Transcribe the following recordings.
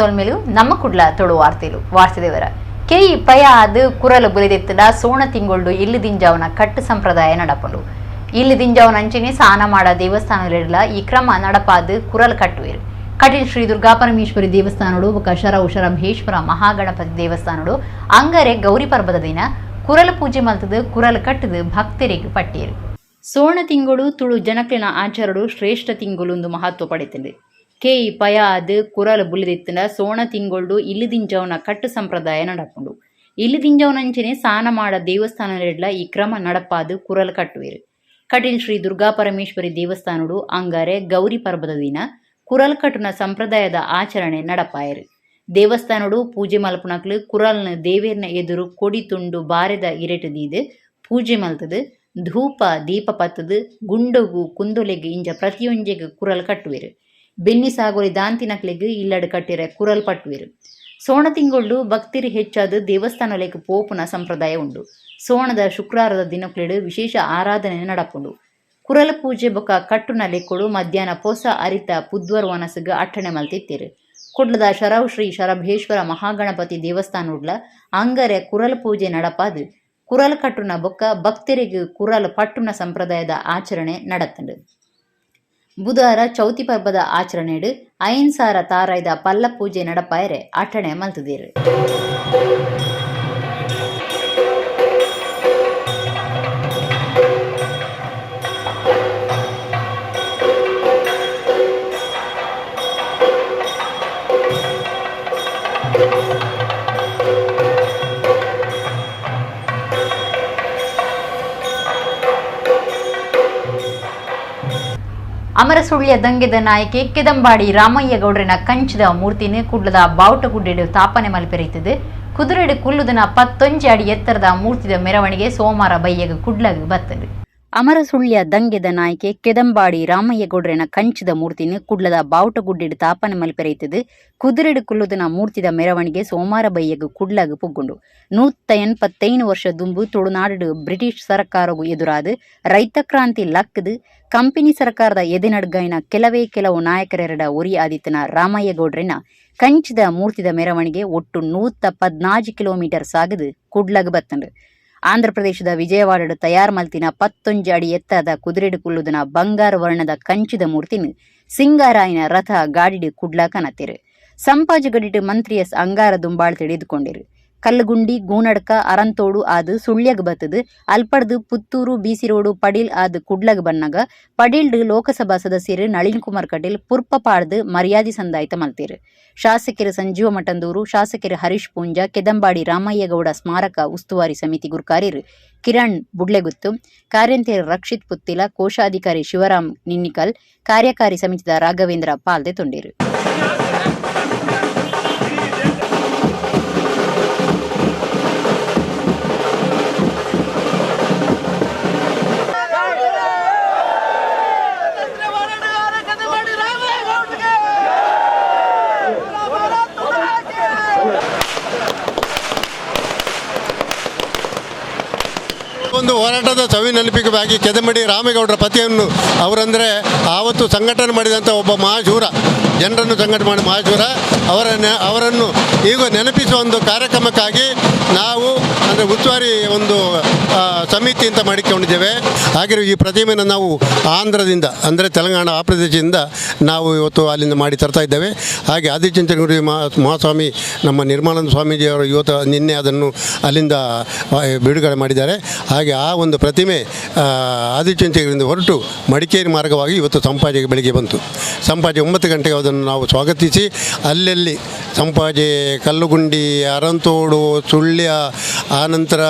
ಸೊಲ್ಮೆಲು ನಮ್ಮ ಕುಡ್ಲ ತುಳು ವಾರ್ತೆಲು ವಾರ್ತೆದೇವರ ಕೆಯಿ ಪಯ ಆದ್ ಕುರಲು ಬುಲಿದೆತ್ತಡ ಸೋಣ ತಿಂಗೊಳ್ಡು ಇಲ್ಲು ದಿಂಜಾವನ ಕಟ್ಟು ಸಂಪ್ರದಾಯ ನಡಪುಂಡು. ಇಲ್ಲು ದಿಂಜಾವನ ಅಂಚನೆ ಸಾನ ಮಾಡ ದೇವಸ್ಥಾನಲೆಡ್ಲ ಈ ಕ್ರಮ ನಡಪಾದ್ ಕುರಲ್ ಕಟ್ಟುವೆರು. ಕಟೀಲ್ ಶ್ರೀ ದುರ್ಗಾಪರಮೇಶ್ವರಿ ದೇವಸ್ಥಾನಡು ಬೊಕ ಶರವು ಶರಭೇಶ್ವರ ಮಹಾಗಣಪತಿ ದೇವಸ್ಥಾನಡು ಅಂಗರೆ ಗೌರಿ ಪರ್ಬದ ದಿನ ಕುರಲ್ ಪೂಜೆ ಮಲ್ತದು ಕುರಲ್ ಕಟ್ಟದು ಭಕ್ತರಿಗೆ ಪಟ್ಟಿಯರು. ಸೋಣ ತಿಂಗಳು ತುಳು ಜನಕ್ಲೆನ ಆಚಾರಡು ಶ್ರೇಷ್ಠ ತಿಂಗಳು ಮಹತ್ವ ಪಡೆತಂಡು. ಕೇಯಿ ಪಯ ಆದ್ ಕುರಲ್ ಬುಲಿದಿತ್ತಂಡ ಸೋಣ ತಿಂಗೊಳ್ಡು ಇಲ್ಲು ದಿಂಜವನ ಕಟ್ಟು ಸಂಪ್ರದಾಯ ನಡಪುಂಡು. ಇಲ್ಲು ದಿಂಜವನಂಚನೆ ಸಾನ ಮಾಡ ದೇವಸ್ಥಾನಲೆಡ್ಲ ಈ ಕ್ರಮ ನಡಪಾದ್ ಕುರಲ್ ಕಟ್ಟುವೆರು. ಕಟೀಲ್ ಶ್ರೀ ದುರ್ಗಾಪರಮೇಶ್ವರಿ ದೇವಸ್ಥಾನಡು ಅಂಗಾರೆ ಗೌರಿ ಪರ್ಬದ ದಿನ ಕುರಲ್ ಕಟ್ಟುನ ಸಂಪ್ರದಾಯದ ಆಚರಣೆ ನಡಪಾಯರು. ದೇವಸ್ಥಾನಡು ಪೂಜೆ ಮಲ್ಪುನಕ್ಲು ಕುರಲ್ನ ದೇವೇರ್ನ ಎದುರು ಕೊಡಿ ತುಂಡು ಬಾರೆದ ಇರೆಟು ದೀದ್ ಪೂಜೆ ಮಲ್ತದು ಧೂಪ ದೀಪ ಪತ್ತದು ಗುಂಡಗು ಕುಂದೊಲೆಗ್ ಇಂಜ ಪ್ರತಿಯೊಂಜೆಗ್ ಕುರಲ್ ಕಟ್ಟುವೆರು. ಬೆನ್ನಿ ಸಾಗೋಲಿ ದಾಂತಿನಕ್ಲೆಗ್ ಇಲ್ಲಡ್ ಕಟ್ಟಿರೆ ಕುರಲ್ ಪಟ್ಟುವೆರು. ಸೋಣ ತಿಂಗೊಳ್ಡು ಭಕ್ತಿರು ಹೆಚ್ಚಾದ ದೇವಸ್ಥಾನಲೆಗ್ ಪೋಪುನ ಸಂಪ್ರದಾಯ ಉಂಡು. ಸೋಣದ ಶುಕ್ರಾರದ ದಿನಕ್ಲೆಡ್ ವಿಶೇಷ ಆರಾಧನೆ ನಡಪುಂಡು. ಕುರಲ್ ಪೂಜೆ ಬೊಕ ಕಟ್ಟುನ ಲೆಕ್ಕೊಡು ಮಧ್ಯಾಹ್ನ ಪೊಸ ಅರಿತ ಪುದ್ವರ್ ವನಸುಗ್ ಅಟ್ಟಣೆ ಮಲ್ತಿತ್ತೆರು. ಕುಡ್ಲದ ಶರವ್ ಶ್ರೀ ಶರಭೇಶ್ವರ ಮಹಾಗಣಪತಿ ದೇವಸ್ಥಾನಡ್ಲ ಅಂಗರೆ ಕುರಲ್ ಪೂಜೆ ನಡಪಾದ್ ಕುರಲ್ ಕಟ್ಟುನ ಬೊಕ್ಕ ಭಕ್ತರಿಗೆ ಕುರಲ್ ಪಟ್ಟುನ ಸಂಪ್ರದಾಯದ ಆಚರಣೆ ನಡತಂಡು. ಬುಧಾರ ಚೌತಿ ಪರ್ಬದ ಆಚರಣೆಡು 5000 ತಾರಾಯ್ದ ಪಲ್ಲ ಪೂಜೆ ನಡಪಾಯರೆ ಅಟ್ಟಣೆ ಮಲ್ತುದೆರು. ಅಮರಸುಳ್ಯ ದಂಗೆದ ನಾಯಕಿ ಕೆದಂಬಾಡಿ ರಾಮಯ್ಯ ಗೌಡ್ರನ ಕಂಚದ ಮೂರ್ತಿನ ಕುಡ್ಲದ ಬಾವುಟಗುಡ್ಡೆಡು ತಾಪನೆ ಮಲ್ಪೆರೈತದೆ. ಕುದುರೆಡು ಕುಲ್ಲುದನ 11 ಅಡಿ ಎತ್ತರದ ಮೂರ್ತಿದ ಮೆರವಣಿಗೆ ಸೋಮವಾರ ಬಯ್ಯಗ ಕುಡ್ಲಗ್ ಬತ್ತಂಡು. ಅಮರಸುಳ್ಯ ದಂಗೆದ ನಾಯಕಿ ಕೆದಂಬಾಡಿ ರಾಮಯ್ಯ ಗೌಡ್ರನ ಕಂಚದ ಮೂರ್ತಿನ ಕುಡ್ಲದ ಬಾವುಟಗುಡ್ಡೆಡು ತಾಪನೆ ಮಲ್ಪೆರೈತದೆ. ಕುದುರೆಡು ಕುಲ್ಲುದನ ಮೂರ್ತಿದ ಮೆರವಣಿಗೆ ಸೋಮವಾರ ಬಯ್ಯಗ ಕುಡ್ಲಗ್ ಪುಗ್ಗುಂಡು. 185 ವರ್ಷ ದುಂಬು ತುಳುನಾಡು ಬ್ರಿಟಿಷ್ ಸರ್ಕಾರಗೂ ಎದುರಾದ ರೈತ ಕ್ರಾಂತಿ ಲಕ್ಕದು ಕಂಪನಿ ಸರ್ಕಾರದ ಎದೆನಡ್ಗೈನ ಕೆಲವೇ ಕೆಲವು ನಾಯಕರೆರಡ ಒರಿ ಆದಿತ್ತನ ರಾಮಯ್ಯ ಗೌಡ್ರನ ಕಂಚದ ಮೂರ್ತಿದ ಮೆರವಣಿಗೆ ಒಟ್ಟು 114 ಕಿಲೋಮೀಟರ್ ಸಾಗದು ಕುಡ್ಲಗ್ ಬತ್ತಂಡು. ಆಂಧ್ರ ಪ್ರದೇಶದ ವಿಜಯವಾಡಡು ತಯಾರು ಮಲ್ತಿನ 11 ಅಡಿ ಎತ್ತರದ ಕುದುರೆಡು ಕುಲ್ಲುದನ ಬಂಗಾರ ವರ್ಣದ ಕಂಚಿದ ಮೂರ್ತಿನ ಸಿಂಗಾರಾಯನ ರಥ ಗಾಡಿಡು ಕುಡ್ಲ ಕನತೆರು. ಸಂಪಾಜಗಡಿಟ್ಟು ಮಂತ್ರಿ ಎಸ್ ಅಂಗಾರ ದುಂಬಾಳ್ ತಿಳಿದುಕೊಂಡಿರು. ಕಲ್ಲುಗುಂಡಿ ಗೂನಡ್ಕ ಅರಂತೋಡು ಆದು ಸುಳ್ಯಗ್ ಬತ್ತದು ಅಲ್ಪಡ್ದು ಪುತ್ತೂರು ಬಿಸಿ ರೋಡು ಪಡೀಲ್ ಆದು ಕುಡ್ಲಗ್ ಬನ್ನಗ ಪಡೀಲ್ಡ್ ಲೋಕಸಭಾ ಸದಸ್ಯರು ನಳಿನ್ ಕುಮಾರ್ ಕಟೀಲ್ ಪುರ್ಪ ಪಾಡ್ದು ಮರ್ಯಾದೆ ಸಂದಾಯ್ತ ಮಲ್ತೇರು. ಶಾಸಕರು ಸಂಜೀವ ಮಠಂದೂರು, ಶಾಸಕರು ಹರೀಶ್ ಪೂಂಜಾ, ಕೆದಂಬಾಡಿ ರಾಮಯ್ಯಗೌಡ ಸ್ಮಾರಕ ಉಸ್ತುವಾರಿ ಸಮಿತಿ ಗುರ್ಕಾರ್ಯರು ಕಿರಣ್ ಬುಡ್ಲೆಗುತ್ತು, ಕಾರ್ಯಂತೆಯರು ರಕ್ಷಿತ್ ಪುತ್ತಿಲ, ಕೋಶಾಧಿಕಾರಿ ಶಿವರಾಮ್ ನಿನ್ನಿಕಲ್, ಕಾರ್ಯಕಾರಿ ಸಮಿತಿದ ರಾಘವೇಂದ್ರ ಪಾಲ್ದೆ ತೊಂಡೇರು. ಒಂದು ಹೋರಾಟದ ಸವಿ ನೆನಪಿಗಾಗಿ ಕೆದಂಬಾಡಿ ರಾಮೇಗೌಡರ ಪತಿಯನ್ನು ಅವರಂದರೆ ಆವತ್ತು ಸಂಘಟನೆ ಮಾಡಿದಂಥ ಒಬ್ಬ ಮಹಾಶೂರ, ಜನರನ್ನು ಸಂಘಟನೆ ಮಾಡಿ ಮಹಾಶೂರ ಅವರನ್ನು ಈಗ ನೆನಪಿಸುವ ಒಂದು ಕಾರ್ಯಕ್ರಮಕ್ಕಾಗಿ ನಾವು ಅಂದರೆ ಉಸ್ತುವಾರಿ ಒಂದು ಸಮಿತಿ ಅಂತ ಮಾಡಿಕೊಂಡಿದ್ದೇವೆ. ಹಾಗೆ ಈ ಪ್ರತಿಮೆಯನ್ನು ನಾವು ಆಂಧ್ರದಿಂದ ಅಂದರೆ ತೆಲಂಗಾಣ ಆ ಪ್ರದೇಶದಿಂದ ನಾವು ಇವತ್ತು ಅಲ್ಲಿಂದ ಮಾಡಿ ತರ್ತಾ ಇದ್ದೇವೆ. ಹಾಗೆ ಆದಿಚುಂಚನಗಿರಿ ಮಹಾಸ್ವಾಮಿ ನಮ್ಮ ನಿರ್ಮಲಾನಂದ ಸ್ವಾಮೀಜಿಯವರು ಇವತ್ತು ನಿನ್ನೆ ಅದನ್ನು ಅಲ್ಲಿಂದ ಬಿಡುಗಡೆ ಮಾಡಿದ್ದಾರೆ. ಹಾಗೆ ಆ ಒಂದು ಪ್ರತಿಮೆ ಆದಿಚುಂಚನಗಿರಿಯಿಂದ ಹೊರಟು ಮಡಿಕೇರಿ ಮಾರ್ಗವಾಗಿ ಇವತ್ತು ಸಂಪಾಜೆಗೆ ಬೆಳಿಗ್ಗೆ ಬಂತು. ಸಂಪಾಜೆ 9 ಗಂಟೆಗೆ ಅದನ್ನು ನಾವು ಸ್ವಾಗತಿಸಿ ಅಲ್ಲಲ್ಲಿ ಸಂಪಾಜೆ, ಕಲ್ಲುಗುಂಡಿ, ಅರಂತೋಡು, ಸುಳ್ಯ, ಆನಂತರ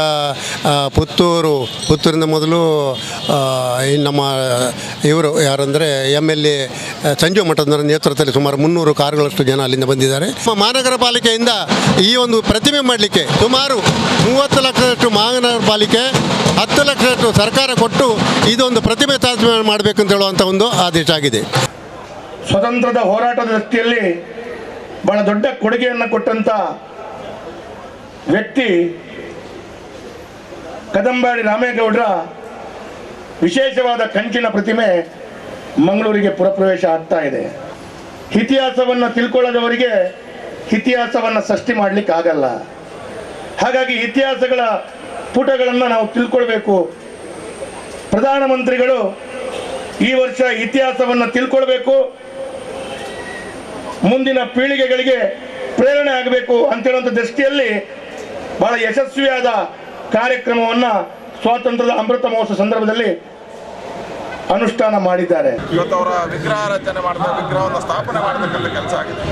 ಪುತ್ತೂರು, ಪುತ್ತೂರಿಂದ ಮೊದಲು ನಮ್ಮ ಇವರು ಯಾರಂದರೆ MLA Sanjeeva ಮಠದ ನೇತೃತ್ವದಲ್ಲಿ ಸುಮಾರು 300 ಕಾರುಗಳಷ್ಟು ಜನ ಅಲ್ಲಿಂದ ಬಂದಿದ್ದಾರೆ. ಮಹಾನಗರ ಪಾಲಿಕೆಯಿಂದ ಈ ಒಂದು ಪ್ರತಿಮೆ ಮಾಡಲಿಕ್ಕೆ ಸುಮಾರು 30 ಲಕ್ಷದಷ್ಟು ಮಹಾನಗರ ಪಾಲಿಕೆ, 10 ಲಕ್ಷದಷ್ಟು ಸರ್ಕಾರ ಕೊಟ್ಟು ಇದೊಂದು ಪ್ರತಿಮೆ ಸ್ಥಾಪನೆ ಮಾಡಬೇಕು ಅಂತ ಹೇಳುವಂಥ ಒಂದು ಆದೇಶ ಆಗಿದೆ. ಸ್ವತಂತ್ರದ ಹೋರಾಟದ ದೃಷ್ಟಿಯಲ್ಲಿ ಬಹಳ ದೊಡ್ಡ ಕೊಡುಗೆಯನ್ನು ಕೊಟ್ಟಂತ ವ್ಯಕ್ತಿ ಕದಂಬಾಡಿ ರಾಮೇಗೌಡರ ವಿಶೇಷವಾದ ಕಂಚಿನ ಪ್ರತಿಮೆ ಮಂಗಳೂರಿಗೆ ಪುರಪ್ರವೇಶ ಆಗ್ತಾ ಇದೆ. ಇತಿಹಾಸವನ್ನು ತಿಳ್ಕೊಳ್ಳದವರಿಗೆ ಇತಿಹಾಸವನ್ನು ಸೃಷ್ಟಿ ಮಾಡಲಿಕ್ಕೆ ಆಗಲ್ಲ. ಹಾಗಾಗಿ ಇತಿಹಾಸಗಳ ಪುಟಗಳನ್ನು ನಾವು ತಿಳ್ಕೊಳ್ಬೇಕು. ಪ್ರಧಾನಮಂತ್ರಿಗಳು ಈ ವರ್ಷ ಇತಿಹಾಸವನ್ನು ತಿಳ್ಕೊಳ್ಬೇಕು, ಮುಂದಿನ ಪೀಳಿಗೆಗಳಿಗೆ ಪ್ರೇರಣೆ ಆಗಬೇಕು ಅಂತೇಳುವಂಥ ದೃಷ್ಟಿಯಲ್ಲಿ ಬಹಳ ಯಶಸ್ವಿಯಾದ ಕಾರ್ಯಕ್ರಮವನ್ನು ಸ್ವಾತಂತ್ರ್ಯದ ಅಮೃತ ಮಹೋತ್ಸವ ಸಂದರ್ಭದಲ್ಲಿ ಅನುಷ್ಠಾನ ಮಾಡಿದ್ದಾರೆ. ಇವತ್ತು ಅವರ ವಿಗ್ರಹ ರಚನೆ ಮಾಡಿದ ವಿಗ್ರಹವನ್ನು ಸ್ಥಾಪನೆ ಮಾಡತಕ್ಕಂಥ ಕೆಲಸ ಆಗಿದೆ.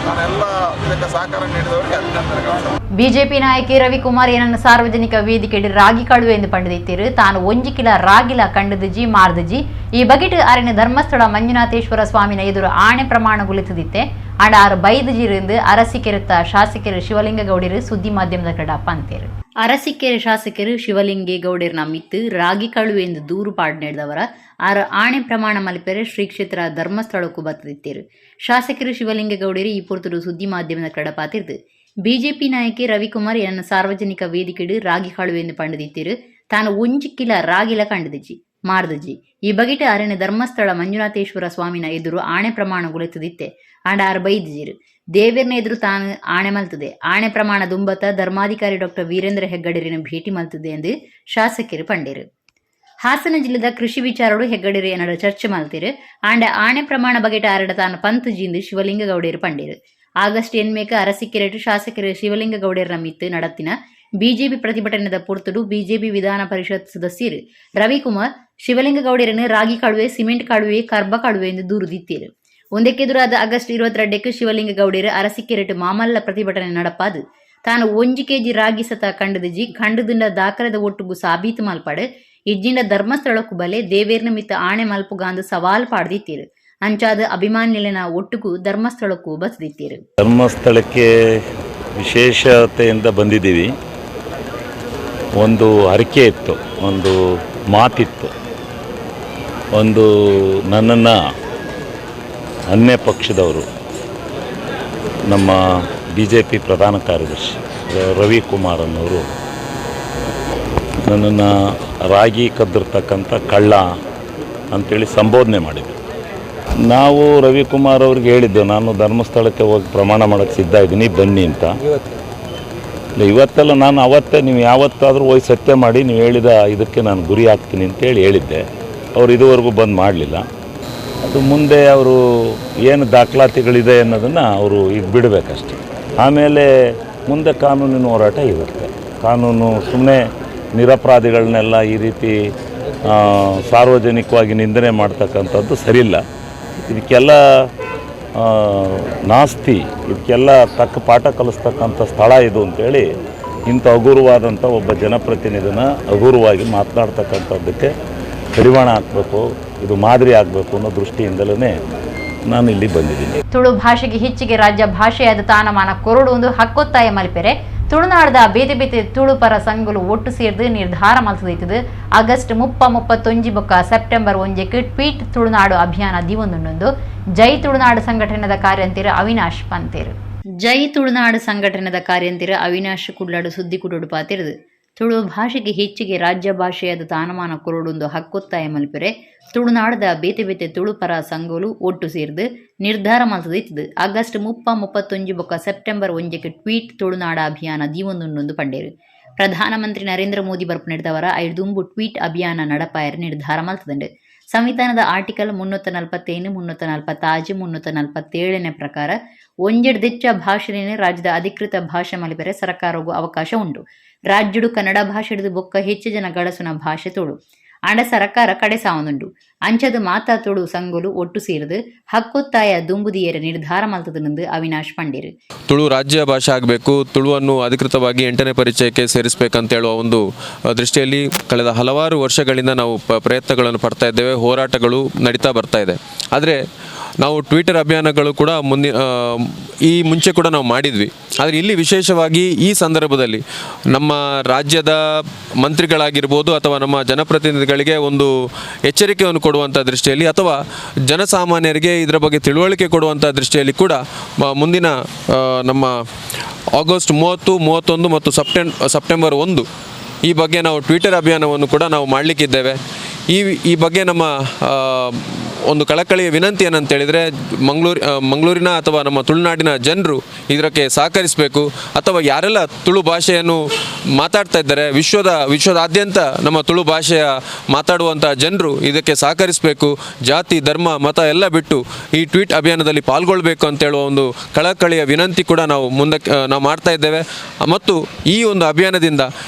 ನಾನೆಲ್ಲ ಇದಕ್ಕೆ ಸಹಕಾರ ನೀಡಿದವರಿಗೆ ಅಭಿನಂದನೆಗಳು. ಬಿಜೆಪಿ ನಾಯಕಿ ರವಿಕುಮಾರ್ ಏನನ್ನು ಸಾರ್ವಜನಿಕ ವೇದಿಕೆಡ್ ರಾಗಿ ಕಳುವೆ ಎಂದು ಪಂಡಿದಿತ್ತೀರು. ತಾನು ಒಂಜಿ ಕಿಲ ರಾಗಿಲ ಕಂಡದಿಜಿ ಮಾರ್ದಜಿ ಈ ಬಗೆಟ್ ಅರಣ್ಯ ಧರ್ಮಸ್ಥಳ ಮಂಜುನಾಥೇಶ್ವರ ಸ್ವಾಮಿನ ಎದುರು ಆಣೆ ಪ್ರಮಾಣ ಗುಲಿತದಿತ್ತೆ. ಆಂಡ ಆರು ಬೈದಜಿರಿಂದ ಅರಸಿಕೆರೆತ್ತ ಶಾಸಕರು ಶಿವಲಿಂಗಗೌಡರು ಸುದ್ದಿ ಮಾಧ್ಯಮದ ಕಡ ಪಂತೇರು. ಅರಸಿಕೆರೆ ಶಾಸಕರು ಶಿವಲಿಂಗೇಗೌಡರ್ನ ಮಿತ್ತು ರಾಗಿ ಕಳುವೆ ಎಂದು ದೂರು ಪಾಡ್ ನೀಡಿದವರ ಆರು ಆಣೆ ಪ್ರಮಾಣ ಮಲ್ಪೆರೆ ಶ್ರೀ ಕ್ಷೇತ್ರ ಧರ್ಮಸ್ಥಳಕ್ಕೂ ಬತ್ತದಿತ್ತೇರು. ಶಾಸಕರು ಶಿವಲಿಂಗೇಗೌಡರು ಈ ಪೊರ್ತುಡು ಸುದ್ದಿ ಮಾಧ್ಯಮದ ಕಡ ಪಾತಿರ್ದು ಬಿಜೆಪಿ ನಾಯಕಿ ರವಿಕುಮಾರ್ ಎನ್ನ ಸಾರ್ವಜನಿಕ ವೇದಿಕೆಡು ರಾಗಿ ಕಾಳುವೆ ಎಂದು ಪಂಡದಿತ್ತೀರು. ತಾನು ಒಂಜಿ ಕಿಲ ರಾಗಿಲ ಕಂಡದಿಜಿ ಮಾರ್ದಜಿ ಈ ಬಗೆಟ್ ಅರಣ್ಯ ಧರ್ಮಸ್ಥಳ ಮಂಜುನಾಥೇಶ್ವರ ಸ್ವಾಮಿನ ಎದುರು ಆಣೆ ಪ್ರಮಾಣ ಗುಲಿತದಿತ್ತೆ. ಆಂಡ ಆರು ಬೈದಿಜಿರು. ದೇವೇರ್ನ ಎದುರು ತಾನು ಆಣೆ ಮಲ್ತದೆ. ಆಣೆ ಪ್ರಮಾಣ ದುಂಬತ ಧರ್ಮಾಧಿಕಾರಿ ಡಾಕ್ಟರ್ ವೀರೇಂದ್ರ ಹೆಗ್ಗಡೇರಿನ ಭೇಟಿ ಮಲ್ತದೆ ಎಂದು ಶಾಸಕರು ಪಂಡೇರು. ಹಾಸನ ಜಿಲ್ಲೆದ ಕೃಷಿ ವಿಚಾರಡು ಹೆಗ್ಗಡೇರಿ ಎನ್ನಡ ಚರ್ಚೆ ಮಲ್ತಿರು. ಆಂಡ ಆಣೆ ಪ್ರಮಾಣ ಬಗೆಟ ಆರಡ ತಾನು ಪಂತು ಜಿಂದು ಶಿವಲಿಂಗಗೌಡೇರು ಪಂಡೇರು. ಆಗಸ್ಟ್ ಎನ್ಮೇಕ ಅರಸಿಕೆರೆಟು ಶಾಸಕರು ಶಿವಲಿಂಗಗೌಡೇರ ಮಿತ್ತು ನಡತಿನ ಬಿಜೆಪಿ ಪ್ರತಿಭಟನೆದ ಪೊರ್ತುಡು ಬಿಜೆಪಿ ವಿಧಾನ ಪರಿಷತ್ ಸದಸ್ಯರು ರವಿಕುಮಾರ್ ಶಿವಲಿಂಗಗೌಡರನ್ನು ರಾಗಿ ಕಾಳುವೆ, ಸಿಮೆಂಟ್ ಕಾಳುವೆ, ಕರ್ಬ ಕಾಳುವೆ ಎಂದು ದೂರುದಿತ್ತೀರು. ಒಂದಕ್ಕೆದುರಾದ ಆಗಸ್ಟ್ 22ಕ್ಕೆ ಶಿವಲಿಂಗಗೌಡರು ಅರಸಿಕೆರೆಟು ಮಾಮಲ್ಲ ಪ್ರತಿಭಟನೆ ನಡಪಾದು ತಾನು ಒಂಜಿ ಕೆಜಿ ರಾಗಿ ಸತ ಕಂಡದಿಜಿ, ಕಂಡದಿಂದ ದಾಖಲೆದ ಒಟ್ಟುಗು ಸಾಬೀತು ಮಲ್ಪಾಡು, ಇಜ್ಜಿಂಡ ಧರ್ಮಸ್ಥಳಕ್ಕೂ ಬಲೆ, ದೇವೇರ್ನ ಮಿತ್ತ ಆಣೆ ಮಲ್ಪುಗಾಂದು ಸವಾಲ್ ಪಾಡ್ದಿತ್ತೀರು. ಅಂಚಾದ ಅಭಿಮಾನಿಲೆನ ಒಟ್ಟುಗು ಧರ್ಮಸ್ಥಳಕ್ಕೂ ಬಸದಿತ್ತೀರು. ಧರ್ಮಸ್ಥಳಕ್ಕೆ ವಿಶೇಷತೆಯಿಂದ ಬಂದಿದ್ದೀವಿ. ಒಂದು ಹರಕೆ ಇತ್ತು, ಒಂದು ಮಾತಿತ್ತು, ಒಂದು ನನ್ನನ್ನು ಅನ್ಯ ಪಕ್ಷದವರು, ನಮ್ಮ ಬಿಜೆಪಿ ಪ್ರಧಾನ ಕಾರ್ಯದರ್ಶಿ ರವಿಕುಮಾರ್ ಅನ್ನೋರು ನನ್ನನ್ನು ರಾಗಿ ಕದ್ದಿರ್ತಕ್ಕಂಥ ಕಳ್ಳ ಅಂಥೇಳಿ ಸಂಬೋಧನೆ ಮಾಡಿದರು. ನಾವು ರವಿಕುಮಾರ್ ಅವ್ರಿಗೆ ಹೇಳಿದ್ದೆವು, ನಾನು ಧರ್ಮಸ್ಥಳಕ್ಕೆ ಹೋಗಿ ಪ್ರಮಾಣ ಮಾಡೋಕ್ಕೆ ಸಿದ್ಧ ಇದ್ದೀನಿ, ಬನ್ನಿ ಅಂತ. ಇಲ್ಲ, ಇವತ್ತೆಲ್ಲ ನಾನು ಅವತ್ತೇ, ನೀವು ಯಾವತ್ತಾದರೂ ಹೋಗಿ ಸತ್ಯ ಮಾಡಿ, ನೀವು ಹೇಳಿದ ಇದಕ್ಕೆ ನಾನು ಗುರಿ ಆಗ್ತೀನಿ ಅಂತೇಳಿ ಹೇಳಿದ್ದೆ. ಅವರು ಇದುವರೆಗೂ ಬಂದು ಮಾಡಲಿಲ್ಲ. ಅದು ಮುಂದೆ ಅವರು ಏನು ದಾಖಲಾತಿಗಳಿದೆ ಅನ್ನೋದನ್ನು ಅವರು ಈಗ ಬಿಡಬೇಕಷ್ಟೆ. ಆಮೇಲೆ ಮುಂದೆ ಕಾನೂನಿನ ಹೋರಾಟ ಇರುತ್ತೆ. ಕಾನೂನು ಸುಮ್ಮನೆ ನಿರಪರಾಧಿಗಳನ್ನೆಲ್ಲ ಈ ರೀತಿ ಸಾರ್ವಜನಿಕವಾಗಿ ನಿಂದನೆ ಮಾಡ್ತಕ್ಕಂಥದ್ದು ಸರಿಯಿಲ್ಲ. ಇದಕ್ಕೆಲ್ಲ ನಾಸ್ತಿ, ಇದಕ್ಕೆಲ್ಲ ತಕ್ಕ ಪಾಠ ಕಲಿಸ್ತಕ್ಕಂಥ ಸ್ಥಳ ಇದು ಅಂತೇಳಿ ಇಂಥ ಹಗುರವಾದಂಥ ಒಬ್ಬ ಜನಪ್ರತಿನಿಧಿನ ಹಗುರವಾಗಿ ಮಾತನಾಡ್ತಕ್ಕಂಥದ್ದಕ್ಕೆ ಕಡಿವಾಣ ಹಾಕಬೇಕು, ಇದು ಮಾದರಿ ಆಗಬೇಕು ಅನ್ನೋ ದೃಷ್ಟಿಯಿಂದಲೇ ನಾನು ಇಲ್ಲಿ ಬಂದಿದ್ದೀನಿ. ತುಳು ಭಾಷೆಗೆ ಹೆಚ್ಚಿಗೆ ರಾಜ್ಯ ಭಾಷೆಯಾದ ತಾನಮಾನ ಕೊರಡು ಒಂದು ಹಕ್ಕೊತ್ತಾಯ ಮಲ್ಪೆರೆ ತುಳುನಾಡದ ಬೇತೆ ಬೇತೆ ತುಳು ಪರ ಸಂಘಲು ಒಟ್ಟು ಸೇರ್ದು ನಿರ್ಧಾರ ಮಲ್ತದಿತ್ತದು. ಆಗಸ್ಟ್ 30, 31 ಬೊಕ್ಕ ಸೆಪ್ಟೆಂಬರ್ 1ಕ್ಕೆ ಟ್ವೀಟ್ ತುಳುನಾಡು ಅಭಿಯಾನ ದಿವೊಂದುಂಡು ಜೈ ತುಳುನಾಡು ಸಂಘಟನೆದ ಕಾರ್ಯಂತಿರು ಅವಿನಾಶ್ ಪಂತೇರು. ಜೈ ತುಳುನಾಡು ಸಂಘಟನೆದ ಕಾರ್ಯಂತಿರು ಅವಿನಾಶ್ ಕುಡ್ಲಾಡು ಸುದ್ದಿ ಕುಡುಡು ಪಾತಿರುದು. ತುಳು ಭಾಷೆಗೆ ಹೆಚ್ಚಿಗೆ ರಾಜ್ಯ ಭಾಷೆಯಾದ ತಾನಮಾನ ಕೊರಡುಂದು ಹಕ್ಕೊತ್ತಾಯ ಮಲ್ಪೆರೆ ತುಳುನಾಡದ ಬೇತೆ ಬೇತೆ ತುಳು ಪರ ಸಂಘಲು ಒಟ್ಟು ಸೇರ್ದು ನಿರ್ಧಾರ ಮಲ್ತದಿತ್ತದು. ಆಗಸ್ಟ್ 30, 31 ಬೊಕ್ಕ ಸೆಪ್ಟೆಂಬರ್ 1ಕ್ಕೆ ಟ್ವೀಟ್ ತುಳುನಾಡ ಅಭಿಯಾನ ದೀವೊಂದುಂಡು ಪಂಡೇರು. ಪ್ರಧಾನಮಂತ್ರಿ ನರೇಂದ್ರ ಮೋದಿ ಬರ್ಪು ನಡೆದವರ ಐದುಂಬು ಟ್ವೀಟ್ ಅಭಿಯಾನ ನಡಪಾಯರ ನಿರ್ಧಾರ ಮಲ್ತದಂಡು. ಸಂವಿಧಾನದ ಆರ್ಟಿಕಲ್ 347, 346, 347ನೇ ಪ್ರಕಾರ ಒಂಜೆಡ್ದೆಚ್ಚ ಭಾಷೆನೇ ರಾಜ್ಯದ ಅಧಿಕೃತ ಭಾಷೆ ಮಲ್ಪೆರೆ ಸರ್ಕಾರಗೂ ಅವಕಾಶ ಉಂಟು. ರಾಜ್ಯಡು ಕನ್ನಡ ಭಾಷೆಡ್ದು ಬೊಕ್ಕ ಹೆಚ್ಚು ಜನ ಗಳಸುನ ಭಾಷೆ ತುಳು. ಆಂಡ ಸರ್ಕಾರ ಕಡೆ ಸಾವೊಂದುಂಡು. ಅಂಚದ ಮಾತಾ ತುಳು ಸಂಘಲು ಒಟ್ಟು ಸೇರಿದು ಹಕ್ಕೊತ್ತಾಯ ದುಂಬುದಿಯರ ನಿರ್ಧಾರ ಮಲ್ತದನೆಂದು ಅವಿನಾಶ್ ಪಂಡೇರು. ತುಳು ರಾಜ್ಯ ಭಾಷೆ ಆಗಬೇಕು, ತುಳುವನ್ನು ಅಧಿಕೃತವಾಗಿ ಎಂಟನೇ ಪರಿಚಯಕ್ಕೆ ಸೇರಿಸಬೇಕಂತ ಹೇಳುವ ಒಂದು ದೃಷ್ಟಿಯಲ್ಲಿ ಕಳೆದ ಹಲವಾರು ವರ್ಷಗಳಿಂದ ನಾವು ಪ್ರಯತ್ನಗಳನ್ನು ಪಡ್ತಾ ಇದ್ದೇವೆ. ಹೋರಾಟಗಳು ನಡೀತಾ ಬರ್ತಾ ಇದೆ. ಆದರೆ ನಾವು ಟ್ವಿಟರ್ ಅಭಿಯಾನಗಳು ಕೂಡ ಈ ಮುಂಚೆ ಕೂಡ ನಾವು ಮಾಡಿದ್ವಿ. ಆದರೆ ಇಲ್ಲಿ ವಿಶೇಷವಾಗಿ ಈ ಸಂದರ್ಭದಲ್ಲಿ ನಮ್ಮ ರಾಜ್ಯದ ಮಂತ್ರಿಗಳಾಗಿರ್ಬೋದು ಅಥವಾ ನಮ್ಮ ಜನಪ್ರತಿನಿಧಿಗಳಿಗೆ ಒಂದು ಎಚ್ಚರಿಕೆಯನ್ನು ಕೊಡುವಂಥ ದೃಷ್ಟಿಯಲ್ಲಿ ಅಥವಾ ಜನಸಾಮಾನ್ಯರಿಗೆ ಇದರ ಬಗ್ಗೆ ತಿಳುವಳಿಕೆ ಕೊಡುವಂಥ ದೃಷ್ಟಿಯಲ್ಲಿ ಕೂಡ ಮುಂದಿನ ನಮ್ಮ ಆಗಸ್ಟ್ 30, 31 ಮತ್ತು ಸೆಪ್ಟೆಂಬರ್ 1 ಈ ಬಗ್ಗೆ ನಾವು ಟ್ವಿಟರ್ ಅಭಿಯಾನವನ್ನು ಕೂಡ ನಾವು ಮಾಡಲಿಕ್ಕಿದ್ದೇವೆ. ಈ ಈ ಬಗ್ಗೆ ನಮ್ಮ ಒಂದು ಕಳಕಳಿಯ ವಿನಂತಿ ಏನಂತೇಳಿದರೆ, ಮಂಗಳೂರಿನ ಅಥವಾ ನಮ್ಮ ತುಳುನಾಡಿನ ಜನರು ಇದಕ್ಕೆ ಸಹಕರಿಸಬೇಕು. ಅಥವಾ ಯಾರೆಲ್ಲ ತುಳು ಭಾಷೆಯನ್ನು ಮಾತಾಡ್ತಾ ಇದ್ದಾರೆ, ವಿಶ್ವದಾದ್ಯಂತ ನಮ್ಮ ತುಳು ಭಾಷೆಯ ಮಾತಾಡುವಂಥ ಜನರು ಇದಕ್ಕೆ ಸಹಕರಿಸಬೇಕು. ಜಾತಿ, ಧರ್ಮ, ಮತ ಎಲ್ಲ ಬಿಟ್ಟು ಈ ಟ್ವೀಟ್ ಅಭಿಯಾನದಲ್ಲಿ ಪಾಲ್ಗೊಳ್ಬೇಕು ಅಂತೇಳುವ ಒಂದು ಕಳಕಳಿಯ ವಿನಂತಿ ಕೂಡ ನಾವು ಮುಂದಕ್ಕೆ ನಾವು ಮಾಡ್ತಾ ಇದ್ದೇವೆ. ಮತ್ತು ಈ ಒಂದು ಅಭಿಯಾನದಿಂದ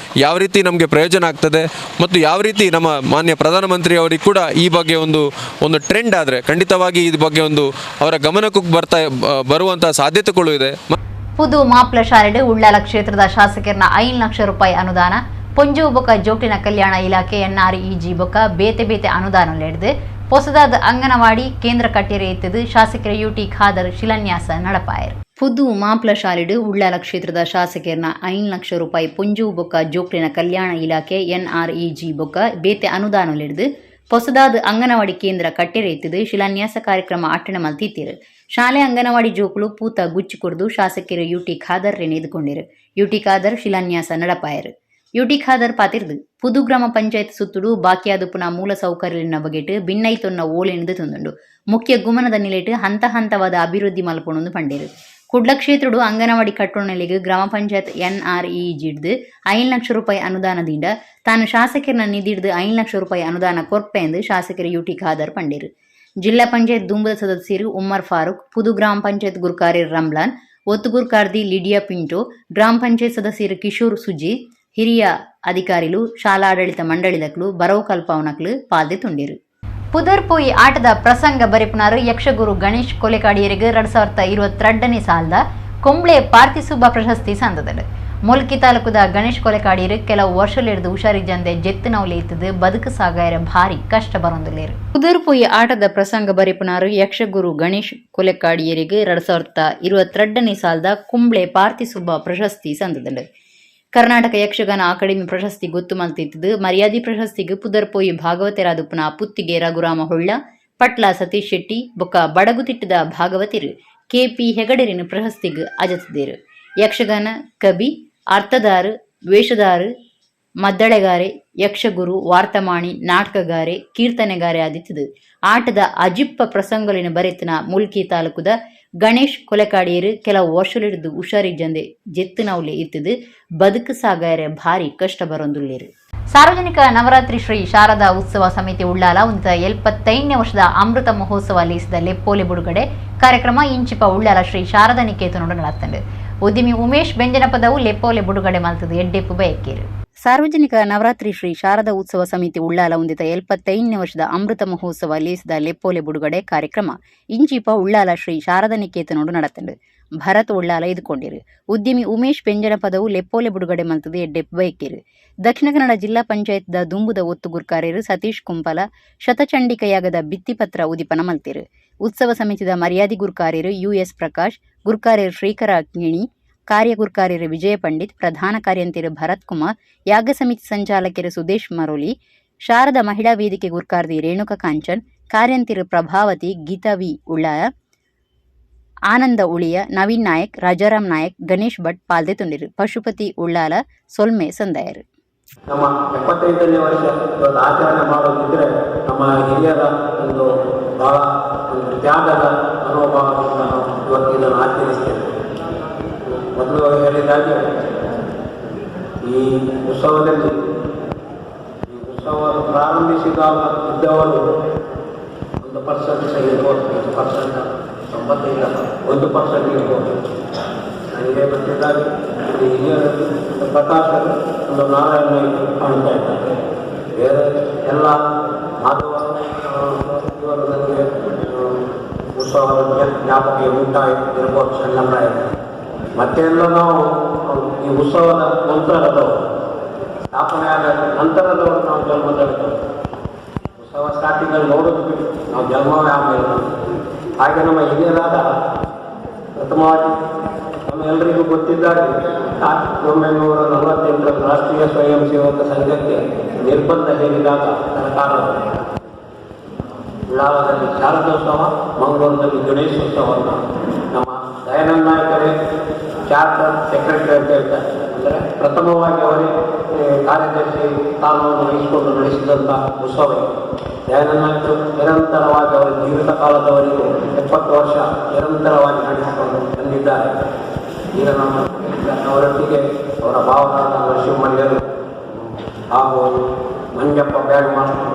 ಯಾವ ರೀತಿ ನಮಗೆ ಪ್ರಯೋಜನ ಆಗ್ತದೆ ಮತ್ತು ಯಾವ ರೀತಿ ನಮ್ಮ ಮಾನ್ಯ ಪ್ರಧಾನಮಂತ್ರಿ ಅವರಿಗೆ ಕೂಡ ಈ ಬಗ್ಗೆ ಒಂದು ಒಂದು ಟ್ರೆಂಡ್ ಆದರೆ ಖಂಡಿತವಾಗಿ ಈ ಬಗ್ಗೆ ಒಂದು ಅವರ ಗಮನಕ್ಕೂ ಬರುವಂಥ ಸಾಧ್ಯತೆಗಳು ಇದೆ. ಪುದು ಮಾಪ್ಲ ಶಾಲೆಡ್ ಉಳ್ಳಾಲ ಕ್ಷೇತ್ರದ ಶಾಸಕರನ್ನ 5 ಲಕ್ಷ ರೂಪಾಯಿ ಅನುದಾನ, ಪೊಂಜು ಬೊಕ ಜೋಕ್ಲಿನ ಕಲ್ಯಾಣ ಇಲಾಖೆ ಎನ್ಆರ್ಇಜಿ ಬೊಕ ಬೇತೆ ಬೇತೆ ಅನುದಾನ ಹಿಡಿದು ಪೊಸದಾದ ಅಂಗನವಾಡಿ ಕೇಂದ್ರ ಕಟ್ಟೆರೆ ಇತ್ತದು ಶಾಸಕರ ಯುಟಿ ಖಾದರ್ ಶಿಲಾನ್ಯಾಸ ನಡಪಾಯರು. ಪುದು ಮಾಪ್ಲ ಶಾಲೆಡ್ ಉಳ್ಳಾಲ ಕ್ಷೇತ್ರದ ಶಾಸಕರನ್ನ 5 ಲಕ್ಷ ರೂಪಾಯಿ ಪೊಂಜು ಬೊಕ ಜೋಕ್ಲಿನ ಕಲ್ಯಾಣ ಇಲಾಖೆ ಎನ್ಆರ್ಇಜಿ ಬೊಕ ಬೇತೆ ಅನುದಾನ ಹಿಡಿದು ಪೊಸದಾದ ಅಂಗನವಾಡಿ ಕೇಂದ್ರ ಕಟ್ಟೆರೆ ಇತ್ತದು ಶಿಲಾನ್ಯಾಸ ಕಾರ್ಯಕ್ರಮ ಅಟ್ಟಣೆ ಮಲ್ತಿತ್ತೀರು. ಶಾಲೆ ಅಂಗನವಾಡಿ ಜೋಕುಲು ಪೂತ ಗುಚ್ಚಿ ಕೊಡ್ದು ಶಾಸಕರು ಯುಟಿ ಖಾದರ್ ಎದುಕೊಂಡಿರು. ಯುಟಿ ಖಾದರ್ ಶಿಲಾನ್ಯಾಸ ನಡಪಾಯರು. ಯುಟಿ ಖಾದರ್ ಪಾತಿರ್ದು ಪುದು ಗ್ರಾಮ ಪಂಚಾಯತ್ ಸುತ್ತುಡು ಬಾಕಿಯಾದುಪುನ ಮೂಲ ಸೌಕರ್ಯನ ಬಗೆಟ್ ಬಿನ್ನೈತೊನ್ನ ಓಲೆಂದು ತಂದುಂಡು. ಮುಖ್ಯ ಗುಮನದ ನಿಲೆಟ್ ಹಂತ ಹಂತವಾದ ಅಭಿವೃದ್ಧಿ ಮಲ್ಪೊಣಂದು ಪಂಡೇರು. ಕುಡ್ಲ ಕ್ಷೇತ್ರಡು ಅಂಗನವಾಡಿ ಕಟ್ಟೋಣಲಿಗೆ ಗ್ರಾಮ ಪಂಚಾಯತ್ ಎನ್ಆರ್ಇಜಿಡ್ದು 5 ಲಕ್ಷ ರೂಪಾಯಿ ಅನುದಾನದಿಂದ ತಾನು ಶಾಸಕರನ್ನ ನಿಧಿಡ್ದು 5 ಲಕ್ಷ ರೂಪಾಯಿ ಅನುದಾನ ಕೊರ್ಪೆ ಎಂದು ಶಾಸಕರು ಯುಟಿ ಖಾದರ್ ಪಂಡೇರು. ಜಿಲ್ಲಾ ಪಂಚಾಯತ್ ದುಂಬದ ಸದಸ್ಯರು ಉಮ್ಮರ್ ಫಾರೂಕ್, ಪುದು ಗ್ರಾಮ ಪಂಚಾಯತ್ ಗುರ್ಕಾರ್ಯರ್ ರಂಬ್ಲಾನ್, ಒತ್ತು ಗುರ್ಕಾರ್ದಿ ಲಿಡಿಯಾ ಪಿಂಟೋ, ಗ್ರಾಮ ಪಂಚಾಯತ್ ಸದಸ್ಯರು ಕಿಶೋರ್ ಸುಜಿ, ಹಿರಿಯ ಅಧಿಕಾರಿಲು, ಶಾಲಾಡಳಿತ ಮಂಡಳಿದಕ್ಲು, ಬರವು ಕಲ್ಪಾವನಕ್ಲು ಪಾಲ್ದೆ ತುಂಡಿರು. ಪುದರ್ಪೋಯಿ ಆಟದ ಪ್ರಸಂಗ ಬರೆಪುನಾರು ಯಕ್ಷಗುರು ಗಣೇಶ್ ಕೊಲೆಕಾಡಿಯರಿಗೆ 2022ನೇ ಸಾಲದ ಕೊಂಬ್ಳೆ ಪಾರ್ಥಿಸುಬ್ಬ ಪ್ರಶಸ್ತಿ ಸಂದದಳು. ಮುಲ್ಕಿ ತಾಲೂಕುದ ಗಣೇಶ್ ಕೊಲೆಕಾಡಿಯರು ಕೆಲವು ವರ್ಷಲಿಡ್ದು ಹುಷಾರಿಜ್ಜಂದೆ ಜೆತ್ತು ಇತ್ತದು ಬದುಕು ಸಾಗಾಯರ ಭಾರಿ ಕಷ್ಟ ಬರೊಂದುಲೇರು. ಪುದರ್ಪೋಯಿ ಆಟದ ಪ್ರಸಂಗ ಬರೆಪುನಾರು ಯಕ್ಷಗುರು ಗಣೇಶ್ ಕೊಲೆಕಾಡಿಯರಿಗೆ 2022ನೇ ಸಾಲದ ಕುಂಬ್ಳೆ ಪಾರ್ಥಿಸುಬ್ಬ ಪ್ರಶಸ್ತಿ ಸಂದದಳು. ಕರ್ನಾಟಕ ಯಕ್ಷಗಾನ ಅಕಾಡೆಮಿ ಪ್ರಶಸ್ತಿ ಗೊತ್ತು ಮಲ್ತಿತ್ತದು. ಮರ್ಯಾದಿ ಪ್ರಶಸ್ತಿಗೆ ಪುದರ್ಪೋಯಿ ಭಾಗವತರಾದುಪ್ಪನ ಪುತ್ತಿಗೆ ರಘುರಾಮ ಹೊಳ್ಳ, ಪಟ್ಲ ಸತೀಶ್ ಶೆಟ್ಟಿ ಬೊಕ್ಕ ಬಡಗುತಿಟ್ಟದ ಭಾಗವತಿರು ಕೆಪಿ ಹೆಗಡೆರಿನ ಪ್ರಶಸ್ತಿಗೆ ಅಜತಿದ್ದೇರು. ಯಕ್ಷಗಾನ ಕವಿ, ಅರ್ಥದಾರು, ವೇಷಧಾರು, ಮದ್ದಳೆಗಾರೆ, ಯಕ್ಷಗುರು, ವಾರ್ತಮಾಣಿ, ನಾಟಕಗಾರೆ, ಕೀರ್ತನೆಗಾರೆ ಆದಿತ್ತದು. ಆಟದ ಅಜಿಪ್ಪ ಪ್ರಸಂಗಲಿನ ಬರೆತನ ಮುಲ್ಕಿ ತಾಲೂಕುದ ಗಣೇಶ್ ಕೊಲೆಕಾಡಿಯರು ಕೆಲವು ವರ್ಷಲಿಡ್ದು ಹುಷಾರಿಜ್ಜಂದೆ ಜೆತ್ತು ಇತ್ತದು ಬದುಕು ಸಾಗಾರೆ ಭಾರಿ ಕಷ್ಟ ಬರೊಂದುಳ್ಳೇರು. ಸಾರ್ವಜನಿಕ ನವರಾತ್ರಿ ಶ್ರೀ ಶಾರದಾ ಉತ್ಸವ ಸಮಿತಿ ಉಳ್ಳಾಲ ಉಂತ 75ನೇ ವರ್ಷದ ಅಮೃತ ಮಹೋತ್ಸವ ಲೇಸಿದ ಲೆಪ್ಪೋಲೆ ಬುಡುಗಡೆ ಕಾರ್ಯಕ್ರಮ ಇಂಚಿಪ ಉಳ್ಳಾಲ ಶ್ರೀ ಶಾರದಾ ನಿಕೇತನೋಡು ನಡತ್ತಂಡು. ಉದ್ಯಮಿ ಉಮೇಶ್ ಬೆಂಜನಪದವು ಲೆಪ್ಪೋಲೆ ಬುಡುಗಡೆ ಮಲ್ತದು ಎಡ್ಡೆಪ್ಪು ಬಯಕೇರು. ಸಾರ್ವಜನಿಕ ನವರಾತ್ರಿ ಶ್ರೀ ಶಾರದಾ ಉತ್ಸವ ಸಮಿತಿ ಉಳ್ಳಾಲ ಹೊಂದಿದ 75ನೇ ವರ್ಷದ ಅಮೃತ ಮಹೋತ್ಸವ ಲೇಸಿದ ಲೆಪ್ಪೋಲೆ ಬುಡುಗಡೆ ಕಾರ್ಯಕ್ರಮ ಇಂಚಿಪ ಉಳ್ಳಾಲ ಶ್ರೀ ಶಾರದಾ ನಿಕೇತನೋಡು ನಡತ್ತಂಡು. ಭರತ್ ಉಳ್ಳಾಲ ಇದ್ಕೊಂಡಿರು. ಉದ್ಯಮಿ ಉಮೇಶ್ ಪೆಂಜನ ಪದವು ಲೆಪ್ಪೋಲೆ ಬುಡುಗಡೆ ಮಲ್ತದು ಎಡ್ಡೆಪ್ಪು ಬಯಕೇರು. ದಕ್ಷಿಣ ಕನ್ನಡ ಜಿಲ್ಲಾ ಪಂಚಾಯತ್ದ ದುಂಬುದ ಒತ್ತು ಗುರ್ಕಾರ್ಯರು ಸತೀಶ್ ಕುಂಪಲ ಶತಚಂಡಿಕೆಯಾಗದ ಭಿತ್ತಿಪತ್ರ ಉದಿಪನ ಮಲ್ತಿರು. ಉತ್ಸವ ಸಮಿತಿದ ಮರ್ಯಾದಿ ಗುರ್ಕಾರ್ಯರು ಯುಎಸ್ ಪ್ರಕಾಶ್, ಗುರ್ಕಾರ್ಯರು ಶ್ರೀಕರ ಕಿಣಿ, ಕಾರ್ಯಗುರ್ಕಾರ್ಯರು ವಿಜಯ ಪಂಡಿತ್, ಪ್ರಧಾನ ಕಾರ್ಯಂತಿರು ಭರತ್ ಕುಮಾರ್, ಯಾಗ ಸಮಿತಿ ಸಂಚಾಲಕರು ಸುದೇಶ್ ಮರೋಲಿ, ಶಾರದಾ ಮಹಿಳಾ ವೇದಿಕೆ ಗುರ್ಕಾರ್ದಿ ರೇಣುಕಾ ಕಾಂಚನ್, ಕಾರ್ಯಂತಿರು ಪ್ರಭಾವತಿ, ಗೀತಾ ವಿ ಉಳ್ಳಾಯ, ಆನಂದ ಉಳಿಯ, ನವೀನ್ ನಾಯಕ್, ರಾಜಾರಾಮ್ ನಾಯಕ್, ಗಣೇಶ್ ಭಟ್ ಪಾಲ್ದೆ ತುಂಡಿರು. ಪಶುಪತಿ ಉಳ್ಳಾಲ ಸೊಲ್ಮೆ ಸಂದಾಯರು. ನಮ್ಮ 75ನೇ ವರ್ಷ ಇವತ್ತು ಆಚರಣೆ ಮಾಡೋದಿದ್ರೆ ನಮ್ಮ ಹಿರಿಯರ ಒಂದು ಬಹಳ ಒಂದು ತ್ಯಾಗದ ಮನೋಭಾವದಿಂದ ನಾವು ಇವತ್ತು ಇದನ್ನು ಆಚರಿಸ್ತೇವೆ. ಮೊದಲು ಹೇಳಿದಾಗೆ ಈ ಉತ್ಸವದಲ್ಲಿ, ಈ ಉತ್ಸವವನ್ನು ಪ್ರಾರಂಭಿಸಿದಾಗ ಇದ್ದವರು 1% ಸಹ ಇರ್ಬೋದು, 1% 95, 1% ಇರ್ಬೋದು. ನನಗೆ ಗೊತ್ತಿದ್ದಾಗ ಇಲ್ಲಿ ಹಿರಿಯರಲ್ಲಿ ಒಂದು ಪ್ರಕಾಶರು, ಒಂದು ನಾರಾಯಣ ಕಾಣ್ತಾ ಇದ್ದಾರೆ. ಬೇರೆ ಎಲ್ಲ ಮಾಧವ ಇವರು ನನಗೆ ಉತ್ಸವದ ಜ್ಞಾಪಕ ಉಂಟ ಇರ್ಬೋದು ಸಣ್ಣ ಪ್ರಾಯ. ಮತ್ತೆ ಎಲ್ಲ ನಾವು ಈ ಉತ್ಸವದ ನಂತರದವರು, ಸ್ಥಾಪನೆ ಆದ ನಂತರದವರು ನಾವು ಜನ್ಮದವರು. ಉತ್ಸವ ಸ್ಟಾರ್ಟಿಂಗಲ್ಲಿ ನೋಡೋದು ಬಿಟ್ಟು ನಾವು ಜನ್ಮವೇ ಆಮೇಲೆ. ಹಾಗೆ ನಮ್ಮ ಹಿರಿಯರಾದ ಪ್ರಥಮವಾಗಿ ನಮ್ಮ ಎಲ್ಲರಿಗೂ ಗೊತ್ತಿದ್ದಾಗೆ 1948ರ ರಾಷ್ಟ್ರೀಯ ಸ್ವಯಂ ಸೇವಕ ಸಂಘಕ್ಕೆ ನಿರ್ಬಂಧ ಹೇರಿದಾಗ ಸರ್ಕಾರ ಉಳ್ಳಾಲದಲ್ಲಿ ಶಾರದೋತ್ಸವ, ಮಂಗಳೂರಿನಲ್ಲಿ ಗಣೇಶೋತ್ಸವವನ್ನು ನಮ್ಮ ದಯಾನಂದ ನಾಯಕರೇ Charter secretary ಅಂತ ಹೇಳ್ತಾರೆ. ಅಂದರೆ ಪ್ರಥಮವಾಗಿ ಅವರೇ ಕಾರ್ಯದರ್ಶಿ ಸ್ಥಾನವನ್ನು ವಹಿಸಿಕೊಂಡು ನಡೆಸಿದಂಥ ಉತ್ಸವ. ದಯಾನಂದ ನಾಯಕರು ನಿರಂತರವಾಗಿ ಅವರ ಜೀವಿತ ಕಾಲದವರೆಗೂ 70 ವರ್ಷ ನಿರಂತರವಾಗಿ ನಡೆಸಿಕೊಂಡು ಬಂದಿದ್ದಾರೆ. ಈಗ ನಮ್ಮ ಅವರೊಟ್ಟಿಗೆ ಅವರ ಭಾವನಾದ ನರಸಿಂಹಯ್ಯರು ಹಾಗೂ ಮಂಜಪ್ಪ ಬ್ಯಾಗ್ ಮಾಸ್ಟರ್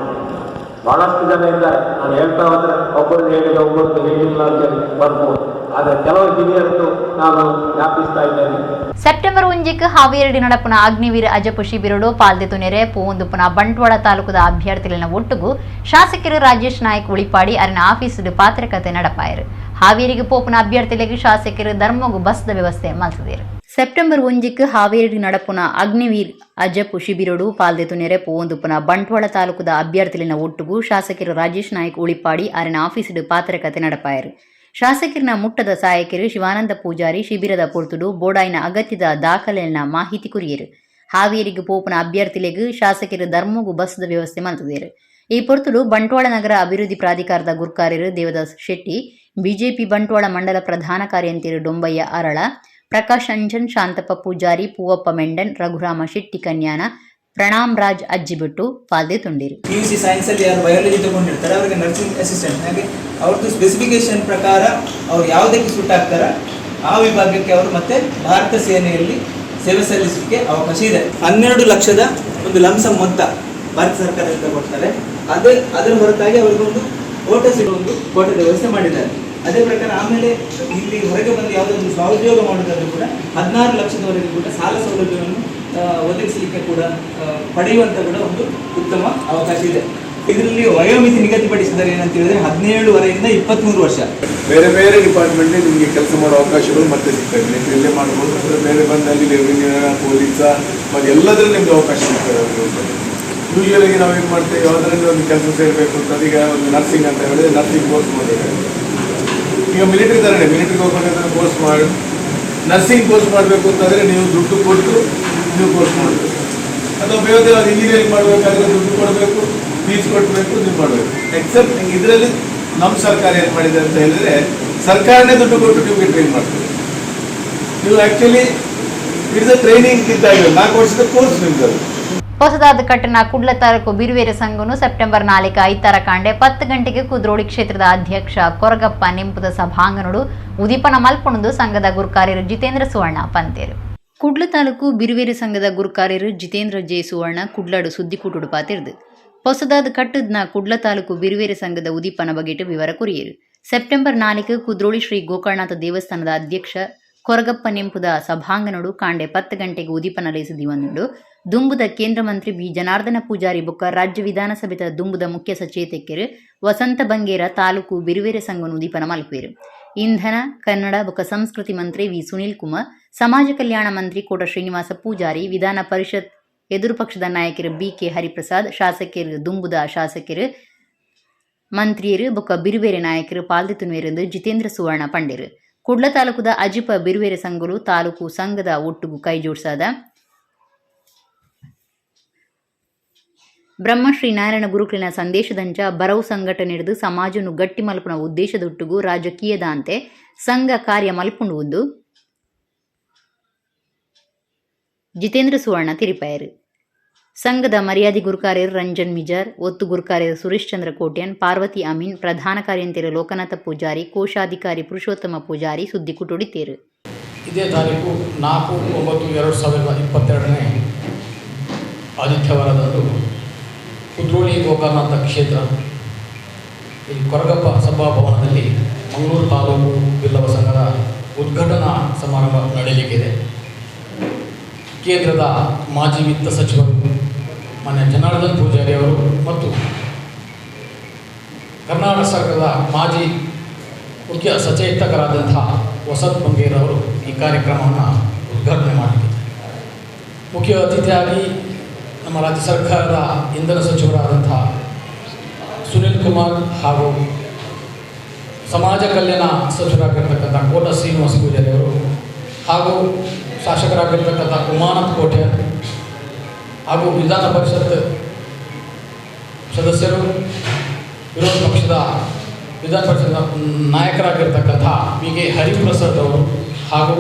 ಭಾಳಷ್ಟು ಜನ ಇದ್ದಾರೆ. ನಾನು ಹೇಳ್ತಾ ಹೋದರೆ ಒಬ್ಬರು ಹೇಳಿದ ಒಬ್ಬರದ್ದು ಹೇಳಿಲ್ಲ ಅಂತ ಬರ್ಬೋದು, ಆದರೆ ಕೆಲವು ಹಿರಿಯರದ್ದು ನಾನು ಜ್ಞಾಪಿಸ್ತಾ ಇದ್ದೇನೆ. ಸೆಪ್ಟೆಂಬರ್ 1ಕ್ಕೆ ಹಾವೇರಿ ನಡಪುನ ಅಗ್ನಿವೀರ ಅಜಪು ಶಿಬಿರಡು ಪಾಲ್ದೆತು ನೆರೆ ಪೂವಂದುಪುನ ಬಂಟ್ವಾಳ ತಾಲೂಕುದ ಅಭ್ಯರ್ಥಿಗಳನ್ನ ಒಟ್ಟುಗು ಶಾಸಕರು ರಾಜೇಶ್ ನಾಯ್ಕ್ ಉಳಿಪಾಡಿ ಅರಿನ ಆಫೀಸ್ ಪಾತ್ರಕತೆ ನಡಪಾಯರು. ಹಾವೇರಿಗೆ ಪೋಪುನ ಅಭ್ಯರ್ಥಿಗಳಿಗೆ ಶಾಸಕರು ಧರ್ಮಗು ಬಸ್ದ ವ್ಯವಸ್ಥೆ ಮಲ್ಸಿದರು. ಸೆಪ್ಟೆಂಬರ್ 1ಕ್ಕೆ ಹಾವೇರಿ ನಡಪುನ ಅಗ್ನಿವೀರ್ ಅಜಪು ಶಿಬಿರಡು ಪಾಲ್ದೆತು ನೆರೆ ಪೂವಂದುಪುನ ಬಂಟ್ವಾಳ ತಾಲೂಕುದ ಅಭ್ಯರ್ಥಿಗಳನ್ನ ಒಟ್ಟುಗು ಶಾಸಕರು ರಾಜೇಶ್ ನಾಯ್ಕ್ ಉಳಿಪಾಡಿ ಅರಿನ ಆಫೀಸ್ ಪಾತ್ರಕತೆ ನಡಪಾಯರು. ಶಾಸಕರಿನ ಮುಟ್ಟದ ಸಹಾಯಕರು ಶಿವಾನಂದ ಪೂಜಾರಿ ಶಿಬಿರದ ಪೊರ್ತುಡು ಬೋಡಾಯಿನ ಅಗತ್ಯದ ದಾಖಲೆಯನ್ನ ಮಾಹಿತಿ ಕುರಿಯರು. ಹಾವೇರಿಗೆ ಪೋಪುನ ಅಭ್ಯರ್ಥಿಲೆಗ್ ಶಾಸಕರು ಧರ್ಮಗು ಬಸ್ದ ವ್ಯವಸ್ಥೆ ಮಲ್ತದೇರು. ಈ ಪೊರ್ತುಡು ಬಂಟ್ವಾಳ ನಗರ ಅಭಿವೃದ್ಧಿ ಪ್ರಾಧಿಕಾರದ ಗುರ್ಕಾರ್ಯರು ದೇವದಾಸ್ ಶೆಟ್ಟಿ, ಬಿಜೆಪಿ ಬಂಟ್ವಾಳ ಮಂಡಲ ಪ್ರಧಾನ ಕಾರ್ಯಂತಿರು ಡೊಂಬಯ್ಯ ಅರಳ, ಪ್ರಕಾಶ್ ಅಂಜನ್, ಶಾಂತಪ್ಪ ಪೂಜಾರಿ, ಪೂವಪ್ಪ ಮೆಂಡನ್, ರಘುರಾಮ ಶೆಟ್ಟಿ ಕನ್ಯಾನ, ಪ್ರಣಾಮ್ ರಾಜ್ ಅಜ್ಜಿಬಿಟ್ಟು ಪಾಲ್ದೆ ತುಂಡಿರು. ಪಿಯುಸಿ ಸೈನ್ಸಲ್ಲಿ ಯಾರು ಬಯಾಲಜಿ ತಗೊಂಡಿರ್ತಾರೆ ಅವರಿಗೆ ನರ್ಸಿಂಗ್ ಅಸಿಸ್ಟೆಂಟ್, ಹಾಗೆ ಅವ್ರದ್ದು ಸ್ಪೆಸಿಫಿಕೇಶನ್ ಪ್ರಕಾರ ಅವ್ರು ಯಾವುದಕ್ಕೆ ಸೂಟ್ ಆಗ್ತಾರ ಆ ವಿಭಾಗಕ್ಕೆ ಅವರು ಮತ್ತೆ ಭಾರತ ಸೇನೆಯಲ್ಲಿ ಸೇವೆ ಸಲ್ಲಿಸಲಿಕ್ಕೆ ಅವಕಾಶ ಇದೆ. 12 ಲಕ್ಷದ ಒಂದು ಲಂಸಮ್ ಮೊತ್ತ ಭಾರತ ಸರ್ಕಾರದಿಂದ ಕೊಡ್ತಾರೆ. ಅದೇ ಅದರ ಹೊರತಾಗಿ ಅವರಿಗೊಂದು ಕೋಟೆ ಸಿಗೋ ಒಂದು ಕೋಟೆದ ವ್ಯವಸ್ಥೆ ಮಾಡಿದ್ದಾರೆ. ಅದೇ ಪ್ರಕಾರ ಆಮೇಲೆ ಇಲ್ಲಿ ಹೊರಗೆ ಬಂದು ಯಾವುದಾದ್ರು ಸ್ವಉದ್ಯೋಗ ಮಾಡೋದಾದ್ರೂ ಕೂಡ 16 ಲಕ್ಷದವರೆಗೆ ಕೂಡ ಸಾಲ ಸೌಲಭ್ಯವನ್ನು ಒದಗಿಸಲಿಕ್ಕೆ ಕೂಡ ಪಡೆಯುವಂತ ಕೂಡ ಒಂದು ಉತ್ತಮ ಅವಕಾಶ ಇದೆ. ಇದರಲ್ಲಿ ವಯೋಮಿತಿ ನಿಗದಿಪಡಿಸಿದರೆ ಏನಂತ ಹೇಳಿದ್ರೆ 17 ವರೆಯಿಂದ 23 ವರ್ಷ. ಬೇರೆ ಬೇರೆ ಡಿಪಾರ್ಟ್ಮೆಂಟ್ ನಿಮಗೆ ಕೆಲಸ ಮಾಡೋ ಅವಕಾಶಗಳು ಮತ್ತೆ ಸಿಗ್ತದೆ. ನೀವು ಇಲ್ಲೇ ಮಾಡ್ಬೋದು ಅಂದರೆ ಬೇರೆ ಬಂದಲ್ಲಿ ರೆವಿನ್ಯೂ, ಪೊಲೀಸ ಮತ್ತು ಎಲ್ಲದರಲ್ಲಿ ನಿಮ್ಗೆ ಅವಕಾಶ ಸಿಗ್ತದೆ. ಯೂಶುವಲಿ ನಾವು ಏನು ಮಾಡ್ತೇವೆ, ಯಾವುದರಲ್ಲಿ ಒಂದು ಕೆಲಸ ಸೇರಬೇಕು ಅಂತ, ಈಗ ಒಂದು ನರ್ಸಿಂಗ್ ಅಂತ ಹೇಳಿದ್ರೆ ನರ್ಸಿಂಗ್ ಕೋರ್ಸ್ ಮಾಡಬೇಕು. ಈಗ ಮಿಲಿಟರಿ ಥರನೇ, ಮಿಲಿಟರಿಗೆ ಹೋಗ್ಬೇಕಂದ್ರೆ ಕೋರ್ಸ್ ಮಾಡಿ, ನರ್ಸಿಂಗ್ ಕೋರ್ಸ್ ಮಾಡಬೇಕು ಅಂತಂದರೆ ನೀವು ದುಡ್ಡು ಕೊಟ್ಟು ನೀವು ಕೋರ್ಸ್ ಮಾಡಬೇಕು. ಅಥವಾ ಬೇರೆ ಇಂಜಿನಿಯರಿಂಗ್ ಮಾಡಬೇಕಾದ್ರೆ ದುಡ್ಡು ಕೊಡಬೇಕು, ಫೀಸ್ ಕೊಡಬೇಕು, ನೀವು ಮಾಡಬೇಕು. ಎಕ್ಸೆಪ್ಟ್ ಇದರಲ್ಲಿ ನಮ್ಮ ಸರ್ಕಾರ ಏನು ಮಾಡಿದೆ ಅಂತ ಹೇಳಿದ್ರೆ, ಸರ್ಕಾರನೇ ದುಡ್ಡು ಕೊಟ್ಟು ನಿಮಗೆ ಟ್ರೈನ್ ಮಾಡ್ತದೆ. ನೀವು actually it's a training ಇದ್ದಾಗ 4 ವರ್ಷದ ಕೋರ್ಸ್ ನಿಮ್ದು ಅದು. ಹೊಸದಾದ ಕಟ್ಟನ ಕುಡ್ಲ ತಾಲೂಕು ಬಿರುವೇರ ಸಂಘನು ಸೆಪ್ಟೆಂಬರ್ 4 ಐತಾರ ಕಾಂಡೆ 10 ಗಂಟೆಗೆ ಕುದ್ರೋಳಿ ಕ್ಷೇತ್ರದ ಅಧ್ಯಕ್ಷ ಕೊರಗಪ್ಪ ನೆಂಪುದ ಸಭಾಂಗಣಡು ಉದೀಪನ ಮಲ್ಪುಣದು ಸಂಘದ ಗುರುಕಾರ್ಯರು ಜಿತೇಂದ್ರ ಸುವರ್ಣ ಪಂತೇರು. ಕುಡ್ಲ ತಾಲೂಕು ಬಿರುವೇರು ಸಂಘದ ಗುರುಕಾರ್ಯರು ಜಿತೇಂದ್ರ ಜೆ ಸುವರ್ಣ ಕುಡ್ಲಾಡು ಸುದ್ದಿಕೂಟುಡು ಪಾತಿರ್ದು ಹೊಸದಾದ ಕಟ್ಟದ್ನ ಕುಡ್ಲ ತಾಲೂಕು ಬಿರುವೇರು ಸಂಘದ ಉದೀಪನ ಬಗೆಟ್ ವಿವರ ಕೊರಿಯರು. ಸೆಪ್ಟೆಂಬರ್ 4 ಕುದ್ರೋಳಿ ಶ್ರೀ ಗೋಕರ್ಣನಾಥ ದೇವಸ್ಥಾನದ ಅಧ್ಯಕ್ಷ ಕೊರಗಪ್ಪ ನೆಂಪುದ ಸಭಾಂಗಣಡು ಕಾಂಡೆ 10 ಗಂಟೆಗೆ ಉದೀಪನ ಲೇಸದಿವನ್ನುಂಡು. ದುಂಬುದ ಕೇಂದ್ರ ಮಂತ್ರಿ ಬಿ ಜನಾರ್ದನ ಪೂಜಾರಿ ಬೊಕ್ಕ ರಾಜ್ಯ ವಿಧಾನಸಭೆದ ದುಂಬುದ ಮುಖ್ಯ ಸಚೇತಕರು ವಸಂತ ಬಂಗೇರ ತಾಲೂಕು ಬಿರುವೇರೆ ಸಂಘನು ಉದೀಪನ ಮಲ್ಪೇರು. ಇಂಧನ, ಕನ್ನಡ ಬೊಕ್ಕ ಸಂಸ್ಕೃತಿ ಮಂತ್ರಿ ವಿ ಸುನೀಲ್ ಕುಮಾರ್, ಸಮಾಜ ಕಲ್ಯಾಣ ಮಂತ್ರಿ ಕೋಟ ಶ್ರೀನಿವಾಸ ಪೂಜಾರಿ, ವಿಧಾನ ಪರಿಷತ್ ಎದುರು ಪಕ್ಷದ ನಾಯಕರು ಬಿ ಕೆ ಹರಿಪ್ರಸಾದ್, ಶಾಸಕರು ದುಂಬುದ ಶಾಸಕರು, ಮಂತ್ರಿಯರು ಬೊಕ್ಕ ಬಿರುಬೇರೆ ನಾಯಕರು ಪಾಲ್ದೆತುನ್ವೇರೆಂದು ಜಿತೇಂದ್ರ ಸುವರ್ಣ ಪಂಡೇರು. ಕುಡ್ಲ ತಾಲೂಕುದ ಅಜಿಪ ಬಿರುವೇರೆ ಸಂಘಲು ತಾಲೂಕು ಸಂಘದ ಒಟ್ಟುಗು ಕೈಜೋಡಿಸಾದ ಬ್ರಹ್ಮಶ್ರೀ ನಾರಾಯಣ ಗುರುಕುಲಿನ ಸಂದೇಶದಂಚ ಬರವು ಸಂಘಟನೆ ಹಿಡಿದು ಸಮಾಜನು ಗಟ್ಟಿ ಮಲ್ಪುನ ಉದ್ದೇಶದೊಟ್ಟುಗು ರಾಜಕೀಯದಾಂತೆ ಸಂಘ ಕಾರ್ಯ ಮಲ್ಪುಂಡುವುದು ಜಿತೇಂದ್ರ ಸುವರ್ಣ ತಿರಿಪಾಯರು. ಸಂಘದ ಮರ್ಯಾದೆ ಗುರುಕಾರ್ಯರು ರಂಜನ್ ಮಿಜಾರ್, ಒತ್ತು ಗುರುಕಾರ್ಯರು ಸುರೇಶ್ ಚಂದ್ರ ಕೋಟ್ಯಾನ್, ಪಾರ್ವತಿ ಅಮೀನ್, ಪ್ರಧಾನ ಕಾರ್ಯಂತೆಯರು ಲೋಕನಾಥ ಪೂಜಾರಿ, ಕೋಶಾಧಿಕಾರಿ ಪುರುಷೋತ್ತಮ ಪೂಜಾರಿ ಸುದ್ದಿ ಕುಟುಡಿತೇರು. ಇದೇ ತಾರೀಕು 4/9/2022ನೇ ಆದಿತ್ಯವಾರದಂದು ಕುದ್ರೋಳಿ ಗೋಕರ್ಣನಾಥ ಕ್ಷೇತ್ರ ಈ ಕೊರಗಪ್ಪ ಸಭಾಭವನದಲ್ಲಿ ಮಂಗಳೂರು ತಾಲೂಕು ಬಿಲ್ಲವ ಸಂಘದ ಉದ್ಘಾಟನಾ ಸಮಾರಂಭ ನಡೆಯಲಿಕ್ಕಿದೆ. ಕೇಂದ್ರದ ಮಾಜಿ ವಿತ್ತ ಸಚಿವರು ಮಾನ್ಯ ಜನಾರ್ದನ್ ಪೂಜಾರಿ ಅವರು ಮತ್ತು ಕರ್ನಾಟಕ ಸರ್ಕಾರದ ಮಾಜಿ ಮುಖ್ಯ ಸಚೇತಕರಾದಂಥ ವಸಂತ್ ಬಂಗೇರ್ ಅವರು ಈ ಕಾರ್ಯಕ್ರಮವನ್ನು ಉದ್ಘಾಟನೆ ಮಾಡಲಿಕ್ಕಿದ್ದಾರೆ. ಮುಖ್ಯ ಅತಿಥಿಯಾಗಿ ನಮ್ಮ ರಾಜ್ಯ ಸರ್ಕಾರದ ಇಂಧನ ಸಚಿವರಾದಂಥ ಸುನೀಲ್ ಕುಮಾರ್ ಹಾಗೂ ಸಮಾಜ ಕಲ್ಯಾಣ ಸಚಿವರಾಗಿರ್ತಕ್ಕಂಥ ಕೋಟ ಶ್ರೀನಿವಾಸ ಪೂಜಾರಿ ಅವರು ಹಾಗೂ ಶಾಸಕರಾಗಿರ್ತಕ್ಕಂಥ ಉಮಾನಾಥ್ ಕೋಟ್ಯಾನ್ ಹಾಗೂ ವಿಧಾನ ಪರಿಷತ್ ಸದಸ್ಯರು, ವಿರೋಧ ಪಕ್ಷದ ವಿಧಾನ ಪರಿಷತ್ ನಾಯಕರಾಗಿರ್ತಕ್ಕಂಥ ಬಿ ಕೆ ಹರಿಪ್ರಸಾದ್ ಅವರು ಹಾಗೂ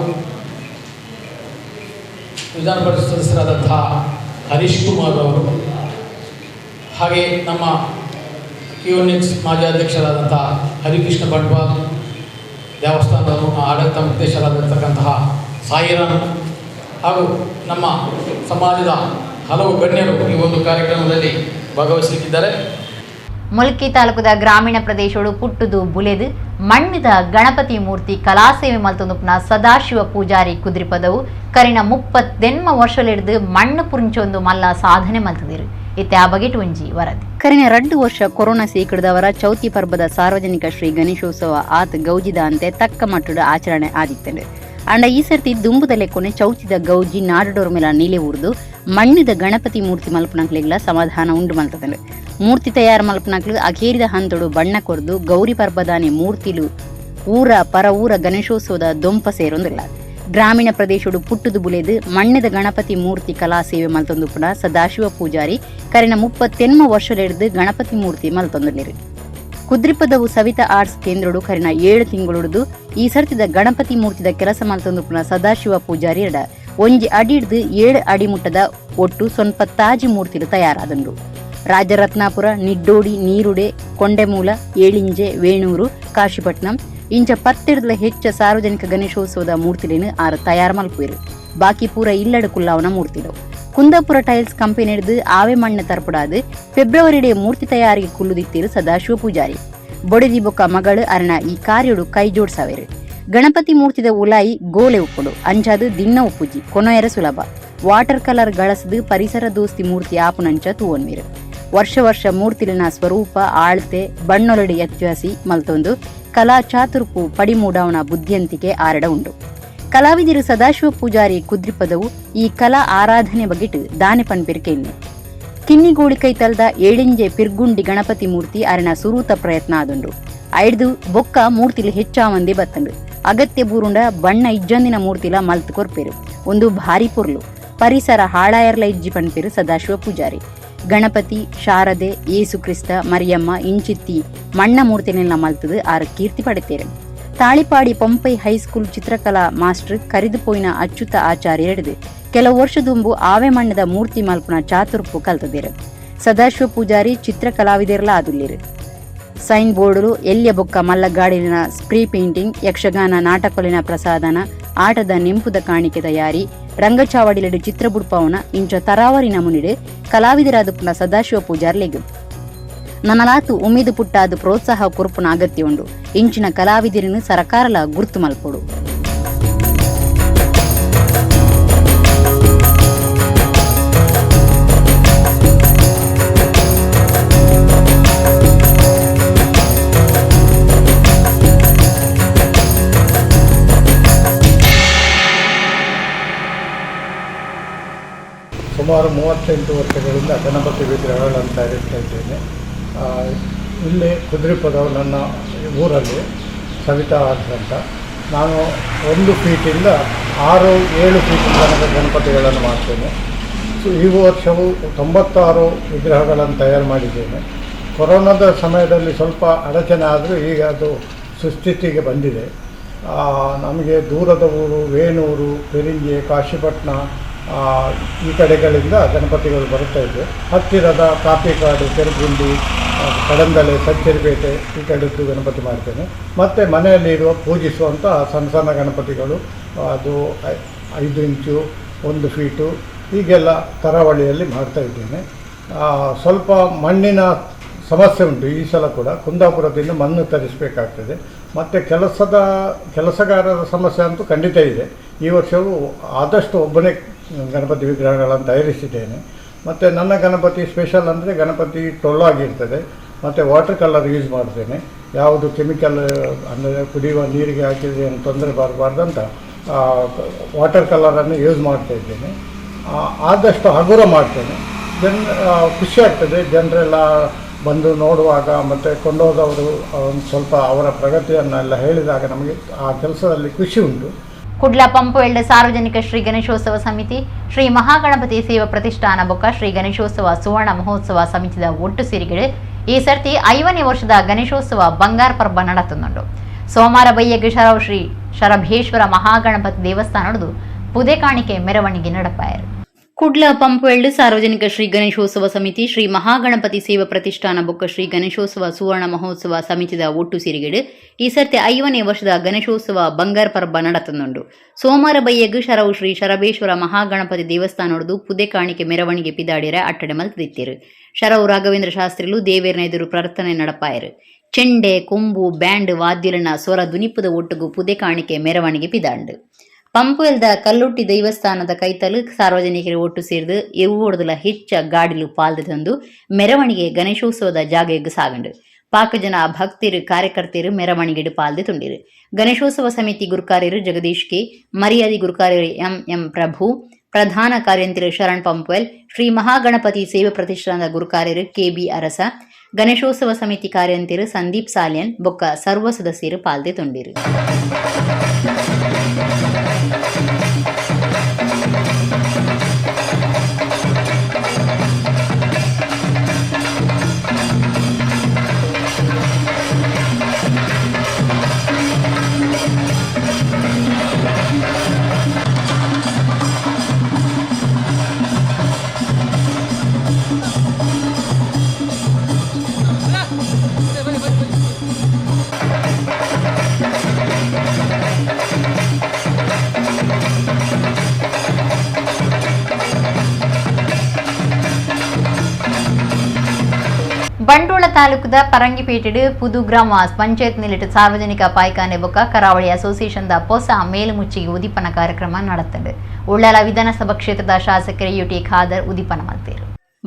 ವಿಧಾನ ಪರಿಷತ್ ಸದಸ್ಯರಾದಂತಹ ಹರೀಶ್ ಕುಮಾರ್ ಅವರು, ಹಾಗೆ ನಮ್ಮ ಕಿಯೋನಿಕ್ಸ್ ಮಾಜಿ ಅಧ್ಯಕ್ಷರಾದಂಥ ಹರಿಕೃಷ್ಣ ಬಂಟ್ವಾಲ್, ದೇವಸ್ಥಾನದ ಆಡಳಿತ ಮುಕ್ತೇಶ್ವರಾಗಿರ್ತಕ್ಕಂತಹ ಸಾಯಿರಾಮ್ ಹಾಗೂ ನಮ್ಮ ಸಮಾಜದ ಹಲವು ಗಣ್ಯರು ಈ ಒಂದು ಕಾರ್ಯಕ್ರಮದಲ್ಲಿ ಭಾಗವಹಿಸಲಿಕ್ಕಿದ್ದಾರೆ. ಮುಲ್ಕಿ ತಾಲೂಕುದ ಗ್ರಾಮೀಣ ಪ್ರದೇಶೋಡು ಪುಟ್ಟುದು ಬುಲೆದು ಮಣ್ಣಿದ ಗಣಪತಿ ಮೂರ್ತಿ ಕಲಾಸೇವೆ ಮಲ್ತೊಂದುಪ್ನ ಸದಾಶಿವ ಪೂಜಾರಿ ಕುದ್ರಿಪದವು ಕರಿನ 38 ವರ್ಷಲಿಡ್ದು ಮಣ್ಣು ಪುರಿಂಚೊಂದು ಮಲ್ಲ ಸಾಧನೆ ಮಲ್ತದಿರು. ಇತ್ತೆ ಆ ಬಗೆಟ್ ಒಂಜಿ ವರದಿ. ಕರಿನ 2 ವರ್ಷ ಕೊರೋನಾ ಸೀಕಡದವರ ಚೌತಿ ಪರ್ಬದ ಸಾರ್ವಜನಿಕ ಶ್ರೀ ಗಣೇಶೋತ್ಸವ ಆತ ಗೌಜಿದ ಅಂತೆ ತಕ್ಕ ಮಟ್ಟದ ಆಚರಣೆ ಆದಿತ್ತಂಡು. ಅಂಡ ಈ ಸರ್ತಿ ದುಂಬುದಲೆ ಕೊನೆ ಚೌತಿದ ಗೌಜಿ ನಾಡುಡೋರ್ ಮೇಲ ನೀಲೆ ಊರ್ದು ಮಣ್ಣಿದ ಗಣಪತಿ ಮೂರ್ತಿ ಮಲ್ಪನಕ್ಲೆಗ್ಲ ಸಮಾಧಾನ ಉಂಡು ಮಲ್ತದಂಡು. ಮೂರ್ತಿ ತಯಾರು ಮಲ್ಪನಕ್ಲು ಅಖೇರಿದ ಹಂತಡು ಬಣ್ಣ ಕೊರ್ದು ಗೌರಿ ಪರ್ಬದಾನಿ ಮೂರ್ತಿಲು ಊರ ಪರ ಊರ ಗಣೇಶೋತ್ಸವದ ದೊಂಪ ಸೇರೊಂದಿಲ್ಲ. ಗ್ರಾಮೀಣ ಪ್ರದೇಶಡು ಪುಟ್ಟುದು ಬುಲೆದು ಮಣ್ಣಿದ ಗಣಪತಿ ಮೂರ್ತಿ ಕಲಾ ಸೇವೆ ಮಲ್ತೊಂದು ಪುಣ ಸದಾಶಿವ ಪೂಜಾರಿ ಕರಿನ 38 ವರ್ಷಲೆಡ್ದು ಗಣಪತಿ ಮೂರ್ತಿ ಮಲ್ತೊಂದುಲ್ಲೆರ್. ಕುದ್ರಿಪದವು ಸವಿತಾ ಆರ್ಟ್ಸ್ ಕೇಂದ್ರಡು ಕರಿನ 7 ತಿಂಗಳುಡ್ದು ಈ ಸರ್ತಿದ ಗಣಪತಿ ಮೂರ್ತಿದ ಕೆಲಸ ಮಲ್ತೊಂದು ಪುಣ ಸದಾಶಿವ ಪೂಜಾರಿ ಎಡ 1 ಅಡಿಡ್ದು 7 ಅಡಿ ಮುಟ್ಟದ ಒಟ್ಟು 95 ಮೂರ್ತಿಲು ತಯಾರಾದಂಡು. ರಾಜರತ್ನಾಪುರ, ನಿಡ್ಡೋಡಿ, ನೀರುಡೆ, ಕೊಂಡೆಮೂಲ, ಏಳಿಂಜೆ, ವೇಣೂರು, ಕಾಶಿಪಟ್ನಂ ಇಂಚ 10 ಹೆಚ್ಚ ಸಾರ್ವಜನಿಕ ಗಣೇಶೋತ್ಸವದ ಮೂರ್ತಿಲೇನು ಆರು ತಯಾರು ಮಲ್ಪುವೆರು. ಬಾಕಿ ಪೂರ ಇಲ್ಲಡು ಕುಲ್ಲಾವನ ಮೂರ್ತಿಲು. ಕುಂದಾಪುರ ಟೈಲ್ಸ್ ಕಂಪನಿ ಹಿಡಿದು ಆವೆ ಮಣ್ಣು ತರ್ಪಡಾದು ಫೆಬ್ರವರಿಡೆ ಮೂರ್ತಿ ತಯಾರಿಗೆ ಕುಲ್ಲುದಿತ್ತೀರು ಸದಾಶಿವ ಪೂಜಾರಿ. ಬೊಡೆದಿ ಬೊಕ್ಕ ಮಗಳು ಅರಣ ಈ ಕಾರ್ಯಡು ಕೈ ಜೋಡ್ಸಾವೇರು. ಗಣಪತಿ ಮೂರ್ತಿದ ಉಲಾಯಿ ಗೋಲೆ ಉಪ್ಪುಡು ಅಂಚಾದು ದಿನ್ನ ಉಪ್ಪುಜಿ ಕೊನೊಯರ ಸುಲಭ. ವಾಟರ್ ಕಲರ್ ಗಳಸದು ಪರಿಸರ ದೋಸ್ತಿ ಮೂರ್ತಿ ಆಪುನಂಚ ತೂವನ್ವೀರು. ವರ್ಷ ವರ್ಷ ಮೂರ್ತಿಲಿನ ಸ್ವರೂಪ ಆಳ್ತೆ ಬಣ್ಣೊಲಡಿ ಅತ್ಯಾಸಿ ಮಲ್ತೊಂದು ಕಲಾ ಚಾತುರ್ಪು ಪಡಿಮೂಡವನ ಬುದ್ಧಿಯಂತಿಕೆ ಆರಡ ಉಂಡು. ಕಲಾವಿದರು ಸದಾಶಿವ ಪೂಜಾರಿ ಕುದ್ರಿಪದವು ಈ ಕಲಾ ಆರಾಧನೆ ಬಗೆಟ್ ದಾನೆ ಪನ್ಪಿರ್ಕೆನ್ನೆ. ಕಿನ್ನಿಗೋಳಿ ಕೈತಲ್ದ ಏಳಿಂಜೆ ಪಿರ್ಗುಂಡಿ ಗಣಪತಿ ಮೂರ್ತಿ ಅರಣ ಸುರೂತ ಪ್ರಯತ್ನ ಆದುಂಡು. ಐಡ್ದು ಬೊಕ್ಕ ಮೂರ್ತಿಲು ಹೆಚ್ಚಾವಂದೇ ಬತ್ತಂಡು. ಅಗತ್ಯ ಬೂರುಂಡ ಬಣ್ಣ ಇಜ್ಜಂದಿನ ಮೂರ್ತಿಲ ಮಲ್ತು ಕೊರ್ಪೇರು. ಒಂದು ಭಾರಿ ಪೊರ್ಲು ಪರಿಸರ ಹಾಳಾಯರ್ಲ ಇಜ್ಜಿ ಪನ್ಪೇರು ಸದಾಶಿವ ಪೂಜಾರಿ. ಗಣಪತಿ, ಶಾರದೆ, ಏಸು ಕ್ರಿಸ್ತ, ಮರಿಯಮ್ಮ ಇಂಚಿತ್ತಿ ಮಣ್ಣ ಮೂರ್ತಿನೆಲ್ಲ ಮಲ್ತದು ಆರು ಕೀರ್ತಿ ಪಡೆತೇರು. ತಾಳಿಪಾಡಿ ಪೊಂಪೈ ಹೈಸ್ಕೂಲ್ ಚಿತ್ರಕಲಾ ಮಾಸ್ಟರ್ ಕರಿದು ಪೋಯಿನ ಅಚ್ಯುತ ಆಚಾರ್ಯ ಹಿಡಿದು ಕೆಲವು ವರ್ಷ ದುಂಬು ಆವೆ ಮಣ್ಣದ ಮೂರ್ತಿ ಮಲ್ಪುನ ಚಾತುರ್ಪು ಕಲ್ತದೇರು. ಸದಾಶಿವ ಪೂಜಾರಿ ಚಿತ್ರಕಲಾವಿದೆರ್ಲ ಆದುಲ್ಲೇರು. ಸೈನ್ ಬೋರ್ಡುಲು, ಎಲ್ಯ ಬೊಕ್ಕ ಮಲ್ಲಗಾಡಿನ ಸ್ಪ್ರೀ ಪೇಂಟಿಂಗ್, ಯಕ್ಷಗಾನ ನಾಟಕೊಲಿನ ಪ್ರಸಾದನ, ಆಟದ ನೆಂಪುದ ಕಾಣಿಕೆ ತಯಾರಿ, ರಂಗಚಾವಡಿಲೆಡು ಚಿತ್ರ ಬುಡ್ಪವನ ಇಂಚ ತರಾವರಿ ನಮುನಿಡು ಕಲಾವಿದರಾದ ಪುನ ಸದಾಶಿವ ಪೂಜಾರ್ಲೆಗ್ ನನಲಾತು ಉಮೇದು ಪುಟ್ಟಾದ ಪ್ರೋತ್ಸಾಹ ಕೊರ್ಪುನ ಅಗತ್ಯ ಉಂಡು. ಇಂಚಿನ ಕಲಾವಿದರನ್ನು ಸರಕಾರಲ ಗುರ್ತು ಮಲ್ಪೊಡು. ಸುಮಾರು 38 ವರ್ಷಗಳಿಂದ ಗಣಪತಿ ವಿಗ್ರಹಗಳನ್ನು ತಯಾರಿಸ್ತಾ ಇದ್ದೇನೆ. ಇಲ್ಲಿ ಕುದ್ರಿಪದವು ನನ್ನ ಊರಲ್ಲಿ ಸವಿತಾ ಆರ್ಟ್ಸ್ ಅಂತ. ನಾನು 1 ಫೀಟಿಂದ 6-7 ಫೀಟ್ ತನಕ ಗಣಪತಿಗಳನ್ನು ಮಾಡ್ತೇನೆ. ಸೊ ಈ ವರ್ಷವು 96 ವಿಗ್ರಹಗಳನ್ನು ತಯಾರು ಮಾಡಿದ್ದೇನೆ. ಕೊರೋನಾದ ಸಮಯದಲ್ಲಿ ಸ್ವಲ್ಪ ಅಡಚಣೆ ಆದರೂ ಈಗ ಅದು ಸುಸ್ಥಿತಿಗೆ ಬಂದಿದೆ. ನಮಗೆ ದೂರದ ಊರು ವೇಣೂರು, ಪೆರಿಂಜೆ, ಕಾಶಿಪಟ್ನ ಈ ಕಡೆಗಳಿಂದ ಗಣಪತಿಗಳು ಬರುತ್ತಾ ಇದೆ. ಹತ್ತಿರದ ಕಾಪಿಕಾಡು, ಕೆರಗುಂಡಿ, ಕಡಂದಲೆ, ಸಚ್ಚರಿಪೇಟೆ ಈ ಕಡೆದ್ದು ಗಣಪತಿ ಮಾಡ್ತೇನೆ. ಮತ್ತು ಮನೆಯಲ್ಲಿರುವ ಪೂಜಿಸುವಂಥ ಸಣ್ಣ ಸಣ್ಣ ಗಣಪತಿಗಳು, ಅದು 5 ಇಂಚು, 1 ಫೀಟು ಹೀಗೆಲ್ಲ ತರಾವಳಿಯಲ್ಲಿ ಮಾಡ್ತಾಯಿದ್ದೇನೆ. ಸ್ವಲ್ಪ ಮಣ್ಣಿನ ಸಮಸ್ಯೆ ಉಂಟು ಈ ಸಲ ಕೂಡ. ಕುಂದಾಪುರದಿಂದ ಮಣ್ಣು ತರಿಸಬೇಕಾಗ್ತದೆ. ಮತ್ತು ಕೆಲಸಗಾರರ ಸಮಸ್ಯೆ ಅಂತೂ ಖಂಡಿತ ಇದೆ. ಈ ವರ್ಷವೂ ಆದಷ್ಟು ಒಬ್ಬನೇ ಗಣಪತಿ ವಿಗ್ರಹಗಳನ್ನು ತಯಾರಿಸಿದ್ದೇನೆ. ಮತ್ತು ನನ್ನ ಗಣಪತಿ ಸ್ಪೆಷಲ್ ಅಂದರೆ ಗಣಪತಿ ಟೊಳ್ಳಾಗಿರ್ತದೆ. ಮತ್ತು water colour use ಮಾಡ್ತೇನೆ. ಯಾವುದು ಕೆಮಿಕಲ್ ಅಂದರೆ ಕುಡಿಯುವ ನೀರಿಗೆ ಹಾಕಿದರೆ ಏನು ತೊಂದರೆ ಬರಬಾರ್ದಂತ ವಾಟರ್ ಕಲರನ್ನು ಯೂಸ್ ಮಾಡ್ತಾಯಿದ್ದೇನೆ. ಆದಷ್ಟು ಹಗುರ ಮಾಡ್ತೇನೆ. ಖುಷಿ ಆಗ್ತದೆ ಜನರೆಲ್ಲ ಬಂದು ನೋಡುವಾಗ ಮತ್ತು ಕೊಂಡೋದವರು ಒಂದು ಸ್ವಲ್ಪ ಅವರ ಪ್ರಗತಿಯನ್ನೆಲ್ಲ ಹೇಳಿದಾಗ ನಮಗೆ ಆ ಕೆಲಸದಲ್ಲಿ ಖುಷಿ ಉಂಟು. ಕುಡ್ಲ ಪಂಪುವೆಲ್ಡ ಸಾರ್ವಜನಿಕ ಶ್ರೀ ಗಣೇಶೋತ್ಸವ ಸಮಿತಿ, ಶ್ರೀ ಮಹಾಗಣಪತಿ ಸೇವಾ ಪ್ರತಿಷ್ಠಾನ ಬೊಕ್ಕ ಶ್ರೀ ಗಣೇಶೋತ್ಸವ ಸುವರ್ಣ ಮಹೋತ್ಸವ ಸಮಿತಿದ ಒಟ್ಟು ಸೇರಿಗೆಡೆ ಈ ಸರ್ತಿ 5ನೇ ವರ್ಷದ ಗಣೇಶೋತ್ಸವ ಬಂಗಾರ ಪರ್ಬ ನಡತುಂದುಂಡು. ಸೋಮವಾರ ಬಯ್ಯಗೆ ಶರವ್ ಶ್ರೀ ಶರಭೇಶ್ವರ ಮಹಾಗಣಪತಿ ದೇವಸ್ಥಾನದ ಪುದೆ ಕಾಣಿಕೆ ಮೆರವಣಿಗೆ ನಡಪಾಯರು. ಕುಡ್ಲ ಪಂಪ್ವೆಲ್ಡ್ ಸಾರ್ವಜನಿಕ ಶ್ರೀ ಗಣೇಶೋತ್ಸವ ಸಮಿತಿ, ಶ್ರೀ ಮಹಾಗಣಪತಿ ಸೇವಾ ಪ್ರತಿಷ್ಠಾನ ಬೊಕ್ಕ ಶ್ರೀ ಗಣೇಶೋತ್ಸವ ಸುವರ್ಣ ಮಹೋತ್ಸವ ಸಮಿತಿದ ಒಟ್ಟು ಸಿರಿಗೆಡು ಈ ಸರ್ತಿ 50ನೇ ವರ್ಷದ ಗಣೇಶೋತ್ಸವ ಬಂಗಾರ್ ಪರ್ಬ ನಡತಂದುಂಡು. ಸೋಮವಾರ ಬಯ್ಯಗ್ ಶರವು ಶ್ರೀ ಶರಬೇಶ್ವರ ಮಹಾಗಣಪತಿ ದೇವಸ್ಥಾನೊಡ್ದು ಪುದೆ ಕಾಣಿಕೆ ಮೆರವಣಿಗೆ ಪಿದಾಡಿರ ಅಟ್ಟಡೆ ಮಲ್ತಿತ್ತಿರು. ಶರವು ರಾಘವೇಂದ್ರ ಶಾಸ್ತ್ರಿಲು ದೇವೇರ್ನ ಎದುರು ಪ್ರಾರ್ಥನೆ ನಡಪಾಯರು. ಚೆಂಡೆ, ಕೊಂಬು, ಬ್ಯಾಂಡ್ ವಾದ್ಯಲನ ಸ್ವರ ದುನಿಪುದ ಒಟ್ಟುಗು ಪುದೆ ಕಾಣಿಕೆ ಮೆರವಣಿಗೆ ಪಿದಾಂಡು. ಪಂಪುವೆಲ್ದ ಕಲ್ಲುಟ್ಟಿ ದೇವಸ್ಥಾನದ ಕೈತಲು ಸಾರ್ವಜನಿಕರು ಒಟ್ಟು ಸೇರ್ದು ಇರುವೋಡ್ದಲ ಹೆಚ್ಚ ಗಾಡಿಲು ಪಾಲ್ದು ತಂದು ಮೆರವಣಿಗೆ ಗಣೇಶೋತ್ಸವದ ಜಾಗೆಗ್ ಸಾಗಂಡು. ಪಾಕ ಜನ ಭಕ್ತಿರು, ಕಾರ್ಯಕರ್ತರು ಮೆರವಣಿಗೆಡು ಪಾಲ್ದೆ ತುಂಡಿರು. ಗಣೇಶೋತ್ಸವ ಸಮಿತಿ ಗುರುಕಾರ್ಯರು ಜಗದೀಶ್ ಕೆ, ಮರ್ಯಾದಿ ಗುರುಕಾರ್ಯರು ಎಂ ಎಂ ಪ್ರಭು, ಪ್ರಧಾನ ಕಾರ್ಯಂತಿರು ಶರಣ್ ಪಂಪ್ವೆಲ್, ಶ್ರೀ ಮಹಾಗಣಪತಿ ಸೇವಾ ಪ್ರತಿಷ್ಠಾನದ ಗುರುಕಾರ್ಯರು ಕೆ ಬಿ ಅರಸ, ಗಣೇಶೋತ್ಸವ ಸಮಿತಿ ಕಾರ್ಯಂತಿರು ಸಂದೀಪ್ ಸಾಲ್ಯನ್ ಬೊಕ್ಕ ಸರ್ವ ಸದಸ್ಯರು ಪಾಲ್ದೆ ತುಂಡಿರು. ಬಂಟ್ವಾಳ ತಾಲೂಕುದ ಪರಂಗಿಪೇಟೆಡು ಪುದು ಗ್ರಾಮ ಪಂಚಾಯತ್ ನಿಲಿಟ್ ಸಾರ್ವಜನಿಕ ಪಾಯ್ಖಾನೆ ಬೊಕ್ಕ ಕರಾವಳಿ ಅಸೋಸಿಯೇಷನ್ the ಪೊಸ ಮೇಲುಮುಚ್ಚಿಗೆ ಉದಿಪನ ಕಾರ್ಯಕ್ರಮ ನಡತಂಡು. ಉಳ್ಳಾಲ ವಿಧಾನಸಭಾ ಕ್ಷೇತ್ರದ ಶಾಸಕರು ಯುಟಿ ಖಾದರ್ ಉದಿಪನ ಮಲ್ತೇರು.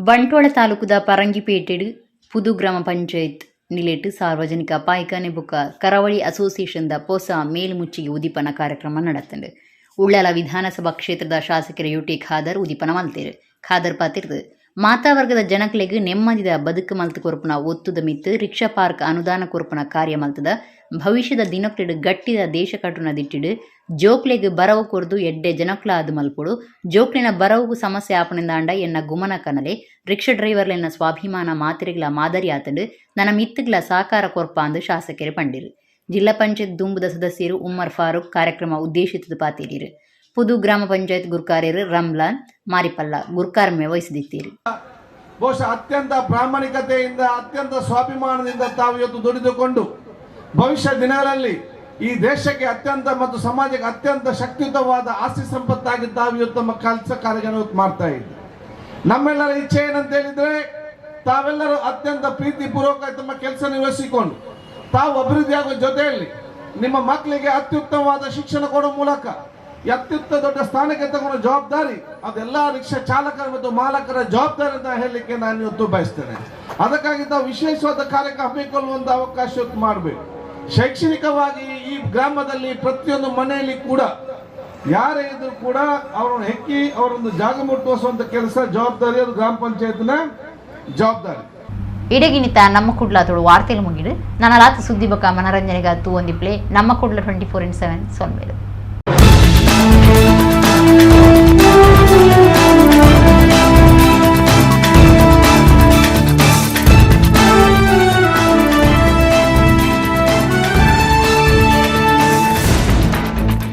ಬಂಟ್ವಾಳ ತಾಲೂಕುದ ಪರಂಗಿಪೇಟೆಡು ಪುದು ಗ್ರಾಮ ಪಂಚಾಯತ್ ನಿಲೆಟ್ ಸಾರ್ವಜನಿಕ ಪಾಯ್ಖಾನೆ ಬೊಕ್ಕ ಕರಾವಳಿ ಅಸೋಸಿಯೇಷನ್ the ಪೊಸ ಮೇಲುಮುಚ್ಚಿಗೆ ಉದಿಪನ ಕಾರ್ಯಕ್ರಮ ನಡತಂಡು. ಉಳ್ಳಾಲ ವಿಧಾನಸಭಾ ಕ್ಷೇತ್ರದ ಶಾಸಕರು ಯುಟಿ ಖಾದರ್ ಉದಿಪನ ಮಲ್ತೇರು. ಖಾದರ್ ಪಾತಿರ್ದು ಮಾತಾ ವರ್ಗದ ಜನಕ್ಲೆಗ್ ನೆಮ್ಮದಿದ ಬದುಕು ಮಲ್ತು ಕೊರ್ಪುನ ಒತ್ತುದ ಮಿತ್ತು ರಿಕ್ಷಾ ಪಾರ್ಕ್ ಅನುದಾನ ಕೊರ್ಪುನ ಕಾರ್ಯ ಮಲ್ತದ. ಭವಿಷ್ಯದ ದಿನಕ್ಲೆಡ್ ಗಟ್ಟಿದ ದೇಶ ಕಟ್ಟುನ ದಿಟ್ಟಿಡು ಜೋಕ್ಲೆಗ್ ಬರವು ಕೊರ್ದು ಎಡ್ಡೆ ಜನಕ್ಲ ಅದು ಮಲ್ಪೊಡು. ಜೋಕ್ಲೆನ ಬರವುಗು ಸಮಸ್ಯೆ ಆಪಣಿಂದಾಂಡ ಎನ್ನ ಗುಮನ ಕನಲೆ. ರಿಕ್ಷಾ ಡ್ರೈವರ್ಲೆನ ಸ್ವಾಭಿಮಾನ ಮಾತಿರಿಗ್ಲ ಮಾದರಿ ಆತಂಡು. ನನ್ನ ಮಿತ್ತುಗ್ಲ ಸಾಕಾರ ಕೊರ್ಪ ಅಂದು ಶಾಸಕರು ಪಂಡಿರು. ಜಿಲ್ಲಾ ಪಂಚಾಯತ್ ದುಂಬುದ ಸದಸ್ಯರು ಉಮ್ಮರ್ ಫಾರೂಕ್ ಕಾರ್ಯಕ್ರಮ ಉದ್ದೇಶಿತದ ಪಾತಿರಿರು. ಪುದು ಗ್ರಾಮ ಪಂಚಾಯತ್ ಗುರ್ಕಾರ್ಯರು ರಮ್ಲಾನ್ ಮಾರಿಪಲ್ಲ ಗುರ್ಕಾರ್ಮೆ ವಹಿಸಿದಿತ್ತೀರಿ. ಬಹುಶಃ ಅತ್ಯಂತ ಪ್ರಾಮಾಣಿಕತೆಯಿಂದ, ಅತ್ಯಂತ ಸ್ವಾಭಿಮಾನದಿಂದ ತಾವು ಇವತ್ತು ದುಡಿದುಕೊಂಡು ಭವಿಷ್ಯ ದಿನಗಳಲ್ಲಿ ಈ ದೇಶಕ್ಕೆ ಅತ್ಯಂತ ಮತ್ತು ಸಮಾಜಕ್ಕೆ ಅತ್ಯಂತ ಶಕ್ತಿಯುತವಾದ ಆಸ್ತಿ ಸಂಪತ್ತಾಗಿ ತಾವು ಇವತ್ತು ತಮ್ಮ ಕೆಲಸ ಕಾರ್ಯಗಳನ್ನು ಮಾಡ್ತಾ ಇದ್ದಾರೆ. ನಮ್ಮೆಲ್ಲರ ಇಚ್ಛೆ ಏನಂತ ಹೇಳಿದ್ರೆ, ತಾವೆಲ್ಲರೂ ಅತ್ಯಂತ ಪ್ರೀತಿ ಪೂರ್ವಕ ತಮ್ಮ ಕೆಲಸ ನಿರ್ವಹಿಸಿಕೊಂಡು ತಾವು ಅಭಿವೃದ್ಧಿ ಆಗುವ ಜೊತೆಯಲ್ಲಿ ನಿಮ್ಮ ಮಕ್ಕಳಿಗೆ ಅತ್ಯುತ್ತಮವಾದ ಶಿಕ್ಷಣ ಕೊಡುವ ಮೂಲಕ ಅತ್ಯುತ್ತ ದೊಡ್ಡ ಸ್ಥಾನಕ್ಕೆ ತಗೊಂಡ ಜವಾಬ್ದಾರಿ ಅದೆಲ್ಲ ರಿಕ್ಷಾ ಚಾಲಕರ ಮತ್ತು ಮಾಲಕರ ಜವಾಬ್ದಾರಿ ಅಂತ ಹೇಳಲಿಕ್ಕೆ ನಾನು ಇವತ್ತು ಬಯಸ್ತೇನೆ. ಅದಕ್ಕಾಗಿ ತಾವು ವಿಶೇಷವಾದ ಕಾರ್ಯಕ್ರಮ ಹಮ್ಮಿಕೊಳ್ಳುವಂತ ಅವಕಾಶ ಮಾಡಬೇಕು. ಶೈಕ್ಷಣಿಕವಾಗಿ ಈ ಗ್ರಾಮದಲ್ಲಿ ಪ್ರತಿಯೊಂದು ಮನೆಯಲ್ಲಿ ಕೂಡ ಯಾರೇ ಇದ್ರು ಕೂಡ ಅವರನ್ನು ಹೆಕ್ಕಿ ಅವರೊಂದು ಜಾಗ ಮುಟ್ಟುವಂತ ಕೆಲಸ ಜವಾಬ್ದಾರಿ ಅದು ಗ್ರಾಮ ಪಂಚಾಯತ್ನ ಜವಾಬ್ದಾರಿ. ಇಡಗಿನಿತ ನಮ್ಮ ಕುಡ್ಲ ತೋಡು ವಾರ್ತೆಲು ಮುಗಿಡು. ನನ್ನ ಲಾತ ಸುದ್ದಿ ಬೊಕ ಮನರಂಜನೆಗ ತೂ ಒಂದಿಪ್ಲೆ ನಮ್ಮ ಕುಡ್ಲ 24x7 ಸೊನ್ಮೇಲು.